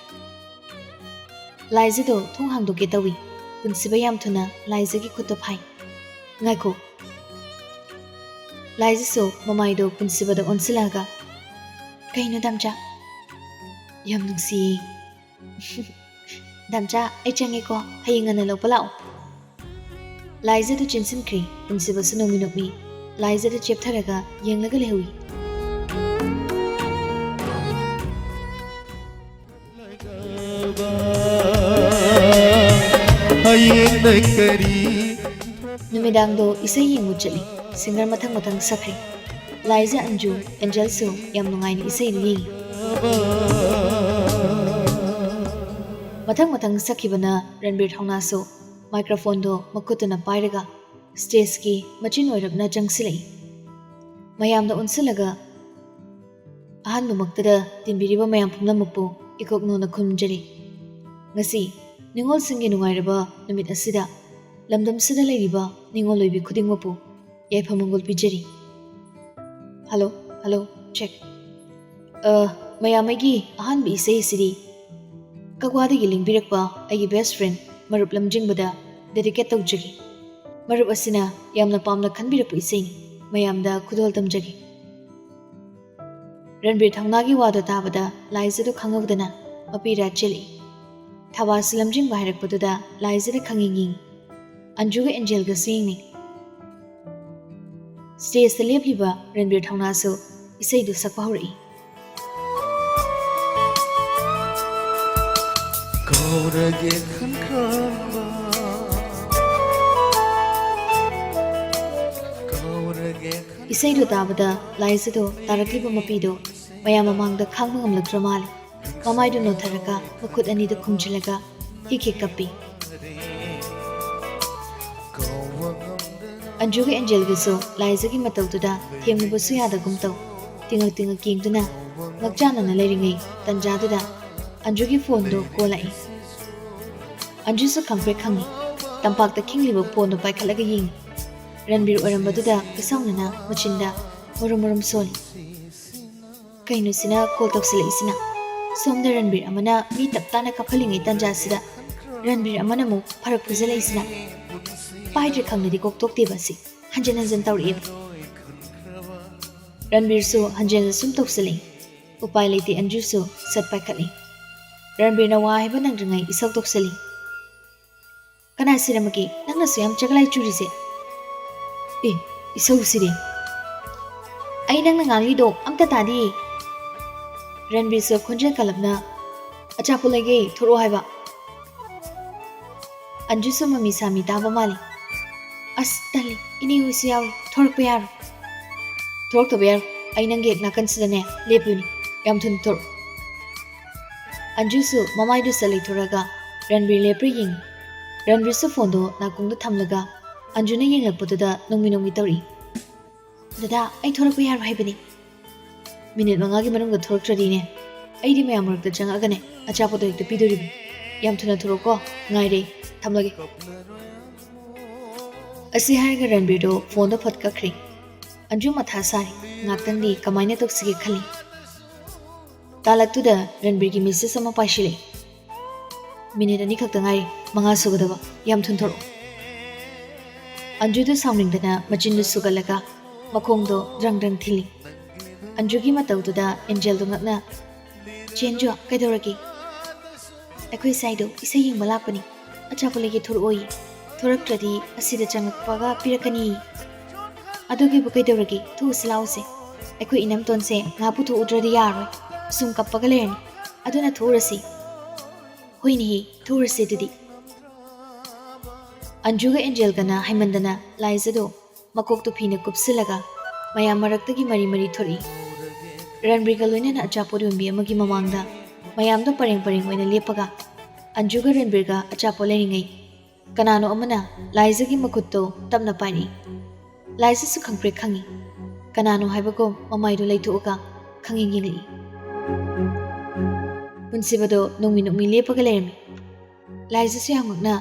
ꯂꯥꯏꯖꯗꯣ ꯊꯣꯡ ꯍꯥꯡꯗꯣꯛꯀꯦ ꯇꯧꯏ꯫ ꯄꯨꯟꯁꯤꯕ ꯌꯥꯝ ꯊꯨꯅ ꯂꯥꯏꯖꯒꯤ ꯈꯨꯠꯇꯣ ꯐꯥꯏ꯫ "ꯉꯥꯏꯈꯣ꯫" ꯂꯥꯏꯖꯁꯨ ꯃꯃꯥꯏꯗꯣ ꯄꯨꯟꯁꯤꯕꯗ ꯑꯣꯟꯁꯤꯜꯂꯛꯑꯒ, "ꯀꯩꯅꯣ ꯗꯥꯝꯆꯥ?" "ꯌꯥꯝ ꯅꯨꯡꯁꯤꯌꯦ꯫" "ꯗꯥꯝꯆꯥ, ꯑꯩ ꯆꯪꯉꯦꯀꯣ, ꯍꯌꯦꯡ ꯉꯟꯅ ꯂꯧꯕ ꯂꯥꯛꯑꯣ꯫" ꯂꯥꯏꯖꯗꯨ ꯆꯦꯟꯁꯤꯟꯈ꯭ꯔꯦ꯫ ꯄꯨꯟꯁꯤꯕꯁꯨ ꯅꯣꯡꯃꯤ ꯅꯣꯛꯃꯤ ꯂꯥꯏꯖꯗ ꯆꯦꯞꯊꯔꯒ ꯌꯦꯡꯂꯒ ꯂꯩꯍꯧꯏ꯫ ꯍꯌꯦꯡꯅ ꯀꯔꯤ? ꯅꯨꯃꯤꯗꯥꯡꯗꯣ ꯏꯁꯩ ꯌꯦꯡꯕ ꯆꯠꯂꯤ꯫ ꯁꯤꯡꯒꯔ ꯃꯊꯪ ꯃꯊꯪ ꯁꯛꯈ꯭ꯔꯦ꯫ ꯂꯥꯏꯖ, ꯑꯟꯖꯨ, ꯑꯦꯟꯖꯦꯜꯁꯨ ꯌꯥꯝ ꯅꯨꯡꯉꯥꯏꯅ ꯏꯁꯩꯗꯨ ꯌꯦꯡꯉꯤ꯫ ꯃꯊꯪ ꯃꯊꯪ ꯁꯛꯈꯤꯕꯅ ꯔꯟꯕꯤꯔ ꯊꯧꯅꯥꯁꯨ ꯃꯥꯏꯀ꯭ꯔꯣꯐꯣꯟꯗꯣ ꯃꯈꯨꯠꯇꯨꯅ ꯄꯥꯏꯔꯒ ꯁ꯭ꯇꯦꯖꯀꯤ ꯃꯆꯤꯟ ꯑꯣꯏꯔꯞꯅ ꯆꯪꯁꯤꯜꯂꯛꯏ꯫ ꯃꯌꯥꯝꯗ ꯑꯣꯟꯁꯤꯜꯂꯒ ꯑꯍꯥꯟꯕꯃꯛꯇꯗ ꯇꯤꯟꯕꯤꯔꯤꯕ ꯃꯌꯥꯝ ꯄꯨꯝꯅꯃꯛꯄꯨ ꯏꯀꯣꯛ ꯅꯣꯟꯅ ꯈꯨꯔꯨꯝꯖꯔꯤ꯫ ꯉꯁꯤ ꯅꯤꯉꯣꯜꯁꯤꯡꯒꯤ ꯅꯨꯡꯉꯥꯏꯔꯕ ꯅꯨꯃꯤꯠ ꯑꯁꯤꯗ ꯂꯝꯗꯝꯁꯤꯗ ꯂꯩꯔꯤꯕ ꯅꯤꯉꯣꯜ ꯑꯣꯏꯕꯤ ꯈꯨꯗꯤꯡꯃꯛꯄꯨ ꯌꯥꯏꯐ ꯃꯪꯒꯣꯜ ꯄꯤꯖꯔꯤ꯫ Hello, hello, check. ꯑ, ꯃꯌꯥꯝ, ꯑꯩꯒꯤ ꯑꯍꯥꯟꯕ ꯏꯁꯩ ꯑꯁꯤꯗꯤ ꯀꯛꯋꯥꯗꯒꯤ ꯂꯦꯡꯕꯤꯔꯛꯄ ꯑꯩꯒꯤ ꯕꯦꯁ ꯐ꯭ꯔꯦꯟ ꯃꯔꯨꯞ ꯂꯝꯖꯤꯡꯕꯗ ꯗꯦꯗꯤꯀꯦꯠ ꯇꯧꯖꯒꯦ꯫ ꯃꯔꯨꯞ ꯑꯁꯤꯅ ꯌꯥꯝꯅ ꯄꯥꯝꯅ ꯈꯟꯕꯤꯔꯛꯄ ꯏꯁꯩꯅꯤ꯫ ꯃꯌꯥꯝꯗ ꯈꯨꯗꯣꯜ ꯇꯝꯖꯒꯦ꯫ ꯔꯟꯕꯤꯔ ꯊꯧꯅꯥꯒꯤ ꯋꯥꯗꯣ ꯇꯥꯕꯗ ꯂꯥꯏꯖꯗꯨ ꯈꯪꯍꯧꯗꯅ ꯃꯄꯤ ꯔꯥ ꯆꯦꯜꯂꯛꯏ꯫ ꯊꯋꯥꯁꯨ ꯂꯝꯖꯤꯡꯕ ꯍꯥꯏꯔꯛꯄꯗꯨꯗ ꯂꯥꯏꯖꯗ ꯈꯪꯌꯦꯡ ꯌꯦꯡꯉꯤ꯫ ꯑꯟꯖꯨꯒ ꯑꯦꯟꯖꯦꯜꯒꯁꯨ ꯌꯦꯡꯅꯩ꯫ ꯁ꯭ꯇꯦꯖꯇ ꯂꯦꯞꯂꯤꯕ ꯔꯟꯕꯤꯔ ꯊꯧꯅꯥꯁꯨ ꯏꯁꯩꯗꯨ ꯁꯛꯄ ꯍꯧꯔꯛꯏ꯫ ꯀꯥꯎꯔꯒꯦ ꯈꯟꯈ꯭ꯔꯕ, ꯀꯥꯎꯔꯒꯦ ꯈꯟ- ꯏꯁꯩꯗꯨ ꯇꯥꯕꯗ ꯂꯥꯏꯖꯗꯣ ꯇꯥꯔꯛꯂꯤꯕ ꯃꯄꯤꯗꯣ ꯃꯌꯥꯝ ꯃꯃꯥꯡꯗ ꯈꯥꯡꯕ ꯉꯝꯂꯛꯇ꯭ꯔ ꯃꯥꯜꯂꯦ꯫ ꯃꯃꯥꯏꯗꯨ ꯅꯣꯟꯊꯔꯒ ꯃꯈꯨꯠ ꯑꯅꯤꯗꯨ ꯈꯨꯝꯖꯤꯜꯂꯒ ꯍꯤꯛ ꯍꯤꯛ ꯀꯞꯄꯤ꯫ ꯑꯟꯖꯨꯒ ꯑꯦꯟꯖꯦꯜꯒꯁꯨ ꯂꯥꯏꯖꯒꯤ ꯃꯇꯧꯗꯨꯗ ꯊꯦꯝꯂꯨꯕꯁꯨ ꯌꯥꯗꯒꯨꯝ ꯇꯧ꯫ ꯇꯤꯡꯉꯛ ꯇꯤꯡꯉꯛ ꯌꯦꯡꯗꯨꯅ ꯉꯛꯆꯥꯟꯅꯅ ꯂꯩꯔꯤꯉꯩ ꯇꯟꯖꯥꯗꯨꯗ ꯑꯟꯖꯨꯒꯤ ꯐꯣꯟꯗꯨ ꯀꯣꯜꯂꯛꯏ꯫ ꯑꯟꯖꯨꯁꯨ ꯈꯪꯄ꯭ꯔꯦꯛ ꯈꯪꯉꯤ꯫ ꯇꯝꯄꯥꯛꯇ ꯈꯤꯡꯂꯤꯕ ꯐꯣꯟꯗꯨ ꯄꯥꯏꯈꯠꯂꯒ ꯌꯦꯡꯉꯤ꯫ ꯔꯟꯕꯤꯔ ꯑꯣꯏꯔꯝꯕꯗꯨꯗ ꯏꯁꯥꯎꯅꯅ ꯃꯆꯤꯟꯗ ꯃꯔꯨꯝ ꯃꯔꯨꯝ ꯁꯣꯜꯂꯤ꯫ ꯀꯩꯅꯣ ꯁꯤꯅ ꯀꯣꯜ ꯇꯧꯁꯤꯜꯂꯛꯏꯁꯤꯅ? ꯁꯣꯝꯗ ꯔꯟꯕꯤꯔ ꯑꯃꯅ ꯃꯤ ꯇꯞ ꯇꯥꯅ ꯀꯥꯞꯍꯜꯂꯤꯉꯩ ꯇꯟꯖꯥꯁꯤꯗ ꯔꯟꯕꯤꯔ ꯑꯃꯅ ꯑꯃꯨꯛ ꯐꯔꯛ ꯐꯨꯖꯜꯂꯛꯏꯁꯤꯅ? ꯄꯥꯏꯗ꯭ꯔꯦ ꯈꯪꯂꯗꯤ ꯀꯣꯛ ꯇꯣꯛꯇꯦꯕ ꯑꯁꯤ꯫ ꯍꯟꯖꯤꯟ ꯍꯟꯖꯤꯟ ꯇꯧꯔꯛꯑꯦꯕ꯫ ꯔꯟꯕꯤꯔꯁꯨ ꯍꯟꯖꯤꯟ ꯍꯟꯖꯤꯟ ꯁꯨꯝ ꯇꯧꯁꯤꯜꯂꯛꯏ꯫ ꯎꯄꯥꯏ ꯂꯩꯇꯦ, ꯑꯟꯖꯨꯁꯨ ꯁꯠ ꯄꯥꯏꯈꯠꯂꯤ꯫ ꯔꯟꯕꯤꯔꯅ ꯋꯥ ꯍꯥꯏꯕ ꯅꯪꯗ꯭ꯔꯤꯉꯩ ꯏꯁꯧ ꯇꯧꯁꯤꯜꯂꯤ꯫ ꯀꯅꯥ ꯁꯤꯔꯝꯃꯒꯦ? ꯅꯪꯅꯁꯨ ꯌꯥꯝ ꯆꯒꯂꯥꯏ ꯆꯨꯔꯤꯁꯦ꯫ ꯑꯦ, ꯏꯁꯧꯁꯤꯗꯤ꯫ ꯑꯩ ꯅꯪꯅ ꯉꯥꯡꯂꯤꯗꯣ ꯑꯝꯇ ꯇꯥꯗꯤꯌꯦ꯫ ꯔꯟꯕꯤꯔꯁꯨ ꯈꯣꯟꯖꯦꯜ ꯀꯜꯂꯞꯅ, "ꯑꯆꯥꯄꯣꯠ ꯂꯩꯒꯦ, ꯊꯣꯔꯛꯑꯣ ꯍꯥꯏꯕ꯫" ꯑꯟꯖꯨꯁꯨ ꯃꯃꯤ ꯁꯥꯃꯤ ꯇꯥꯕ ꯃꯥꯜꯂꯤ꯫ "ꯑꯁ, ꯇꯜꯂꯤ, ꯏꯅꯦ ꯍꯣꯏꯁꯨ ꯌꯥꯎꯔꯤ, ꯊꯣꯔꯛꯄ ꯌꯥꯔꯣꯏ꯫" "ꯊꯣꯔꯛꯇꯕ ꯌꯥꯔꯣꯏ, ꯑꯩ ꯅꯪꯒꯤ ꯍꯦꯛ ꯅꯥꯀꯟꯁꯤꯗꯅꯦ ꯂꯦꯞꯄꯤꯅꯤ, ꯌꯥꯝ ꯊꯨꯅ ꯊꯣꯔꯛꯑꯣ꯫" ꯑꯟꯖꯨꯁꯨ ꯃꯃꯥꯏꯗꯨ ꯆꯠ ꯂꯩꯊꯣꯔꯒ ꯔꯟꯕꯤꯔ ꯂꯦꯞꯄ꯭ꯔꯥ ꯌꯦꯡꯉꯤ꯫ ꯔꯟꯕꯤꯔꯁꯨ ꯐꯣꯟꯗꯣ ꯅꯥꯀꯣꯡꯗ ꯊꯝꯂꯒ ꯑꯟꯖꯨꯅ ꯌꯦꯡꯂꯛꯄꯗꯨꯗ ꯅꯣꯡꯃꯤ ꯅꯣꯡꯃꯤ ꯇꯧꯔꯛꯏ꯫ "ꯗꯗꯥ, ꯑꯩ ꯊꯣꯔꯛꯄ ꯌꯥꯔꯣꯏ ꯍꯥꯏꯕꯅꯤ꯫" "ꯃꯤꯅꯤꯠ ꯃꯉꯥꯒꯤ ꯃꯅꯨꯡꯗ ꯊꯣꯔꯛꯇ꯭ꯔꯗꯤꯅꯦ, ꯑꯩꯗꯤ ꯃꯌꯥꯝ ꯃꯔꯛꯇ ꯆꯪꯉꯛꯑꯒꯅꯦ ꯑꯆꯥꯄꯣꯠꯇꯣ ꯍꯦꯛꯇ ꯄꯤꯗꯣꯔꯤꯕꯅꯤ꯫ ꯌꯥꯝ ꯊꯨꯅ ꯊꯣꯔꯛꯑꯣꯀꯣ, ꯉꯥꯏꯔꯦ, ꯊꯝꯂꯒꯦ꯫" ꯑꯁꯤ ꯍꯥꯏꯔꯒ ꯔꯟꯕꯤꯔꯗꯣ ꯐꯣꯟꯗꯣ ꯐꯠ ꯀꯛꯈ꯭ꯔꯦ꯫ ꯑꯟꯖꯨ ꯃꯊꯥ ꯁꯥꯔꯤ꯫ ꯉꯥꯛꯇꯪꯗꯤ ꯀꯃꯥꯏꯅ ꯇꯧꯁꯤꯒꯦ ꯈꯜꯂꯤ꯫ ꯇꯥꯂꯛꯇꯨꯗ ꯔꯟꯕꯤꯔꯒꯤ ꯃꯦꯁꯦꯖ ꯑꯃ ꯄꯥꯏꯁꯤꯜꯂꯛꯏ꯫ "ꯃꯤꯅꯤꯠ ꯑꯅꯤ ꯈꯛꯇ ꯉꯥꯏꯔꯤ, ꯃꯉꯥ ꯁꯨꯒꯗꯕ꯫ ꯌꯥꯝ ꯊꯨꯅ ꯊꯣꯔꯛꯑꯣ꯫" ꯑꯟꯖꯨꯗꯨ ꯁꯥꯎꯅꯤꯡꯗꯅ ꯃꯆꯤꯟꯗꯨ ꯁꯨꯒꯠꯂꯒ ꯃꯈꯣꯡꯗꯣ ꯗ꯭ꯔꯪ ꯗ꯭ꯔꯪ ꯊꯤꯜꯂꯤ꯫ ꯑꯟꯖꯨꯒꯤ ꯃꯇꯧꯗꯨꯗ ꯑꯦꯟꯖꯦꯜꯗꯣ ꯉꯛꯅ, "ꯆꯦ ꯑꯟꯖꯨ, ꯀꯩꯗꯧꯔꯒꯦ?" "ꯑꯩꯈꯣꯏ ꯁ꯭ꯋꯥꯏꯗꯣ ꯏꯁꯩ ꯌꯦꯡꯕ ꯂꯥꯛꯄꯅꯤ꯫ ꯑꯆꯥꯄꯣꯠ ꯂꯩꯒꯦ ꯊꯣꯔꯛꯑꯣꯌꯦ꯫ ꯊꯣꯔꯛꯇ꯭ꯔꯗꯤ ꯑꯁꯤꯗ ꯆꯪꯉꯛꯄꯒ ꯄꯤꯔꯛꯀꯅꯤꯌꯦ꯫" "ꯑꯗꯨꯒꯤꯕꯨ ꯀꯩꯗꯧꯔꯒꯦ? ꯊꯣꯛꯎꯁꯤ ꯂꯥꯛꯎꯁꯦ꯫ ꯑꯩꯈꯣꯏ ꯏꯅꯝꯇꯣꯟꯁꯦ ꯉꯥ ꯄꯨꯊꯣꯛꯎꯗ꯭ꯔꯗꯤ ꯌꯥꯔꯣꯏ꯫ ꯁꯨꯝ ꯀꯞꯄꯒ ꯂꯩꯔꯅꯤ꯫ ꯑꯗꯨꯅ ꯊꯣꯛꯎꯔꯁꯤ꯫" "ꯍꯣꯏꯅꯦꯍꯦ, ꯊꯣꯛꯎꯔꯁꯤ ꯑꯗꯨꯗꯤ꯫" ꯑꯟꯖꯨꯒ ꯑꯦꯟꯖꯦꯜꯒꯅ ꯍꯥꯏꯃꯟꯗꯅ ꯂꯥꯏꯖꯗꯣ ꯃꯀꯣꯛꯇꯨ ꯐꯤꯅ ꯀꯨꯞꯁꯤꯜꯂꯒ ꯃꯌꯥꯝ ꯃꯔꯛꯇꯒꯤ ꯃꯔꯤ ꯃꯔꯤ ꯊꯣꯔꯛꯏ꯫ ꯔꯟꯕꯤꯔꯒ ꯂꯣꯏꯅꯅ ꯑꯆꯥꯄꯣꯠ ꯌꯣꯟꯕꯤ ꯑꯃꯒꯤ ꯃꯃꯥꯡꯗ ꯃꯌꯥꯝꯗꯣ ꯄꯔꯦꯡ ꯄꯔꯦꯡ ꯑꯣꯏꯅ ꯂꯦꯞꯄꯒ ꯑꯟꯖꯨꯒ ꯔꯟꯕꯤꯔꯒ ꯑꯆꯥꯄꯣꯠ ꯂꯩꯔꯤꯉꯩ, ꯀꯅꯥꯅꯣ ꯑꯃꯅ ꯂꯥꯏꯖꯒꯤ ꯃꯈꯨꯠꯇꯣ ꯇꯞꯅ ꯄꯥꯏꯔꯛꯏ꯫ ꯂꯥꯏꯖꯁꯨ ꯈꯪꯄ꯭ꯔꯦꯛ ꯈꯪꯉꯤ꯫ ꯀꯅꯥꯅꯣ ꯍꯥꯏꯕꯒꯨꯝ ꯃꯃꯥꯏꯗꯨ ꯂꯩꯊꯣꯛꯑꯒ ꯈꯪꯌꯦꯡ ꯌꯦꯡꯂꯛꯏ꯫ ꯄꯨꯟꯁꯤꯕꯗꯣ ꯅꯣꯡꯃꯤ ꯅꯣꯡꯃꯤ ꯂꯦꯞꯄꯒ ꯂꯩꯔꯝꯃꯤ꯫ ꯂꯥꯏꯖꯁꯨ ꯌꯥꯝ ꯉꯛꯅ,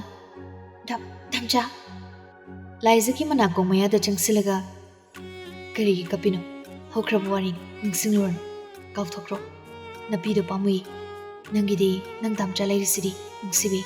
"ꯗꯝ-, ꯗꯝꯆꯥ!" ꯂꯥꯏꯖꯒꯤ ꯃꯅꯥꯀꯣꯡ ꯃꯌꯥꯗ ꯆꯪꯁꯤꯜꯂꯒ, "ꯀꯔꯤꯒꯤ ꯀꯞꯄꯤꯅꯣ? ꯍꯧꯈ꯭ꯔꯕ ꯋꯥꯔꯤ ꯅꯤꯡꯁꯤꯡꯂꯨꯔꯅꯨ꯫ ꯀꯥꯎꯊꯣꯛꯈ꯭ꯔꯣ꯫ ꯅꯄꯤꯗꯣ ꯄꯥꯝꯃꯨꯏ꯫ ꯅꯪꯒꯤꯗꯤ ꯅꯪ ꯗꯥꯝꯆꯥ ꯂꯩꯔꯤꯁꯤꯗꯤ, ꯅꯨꯡꯁꯤꯕꯤ꯫"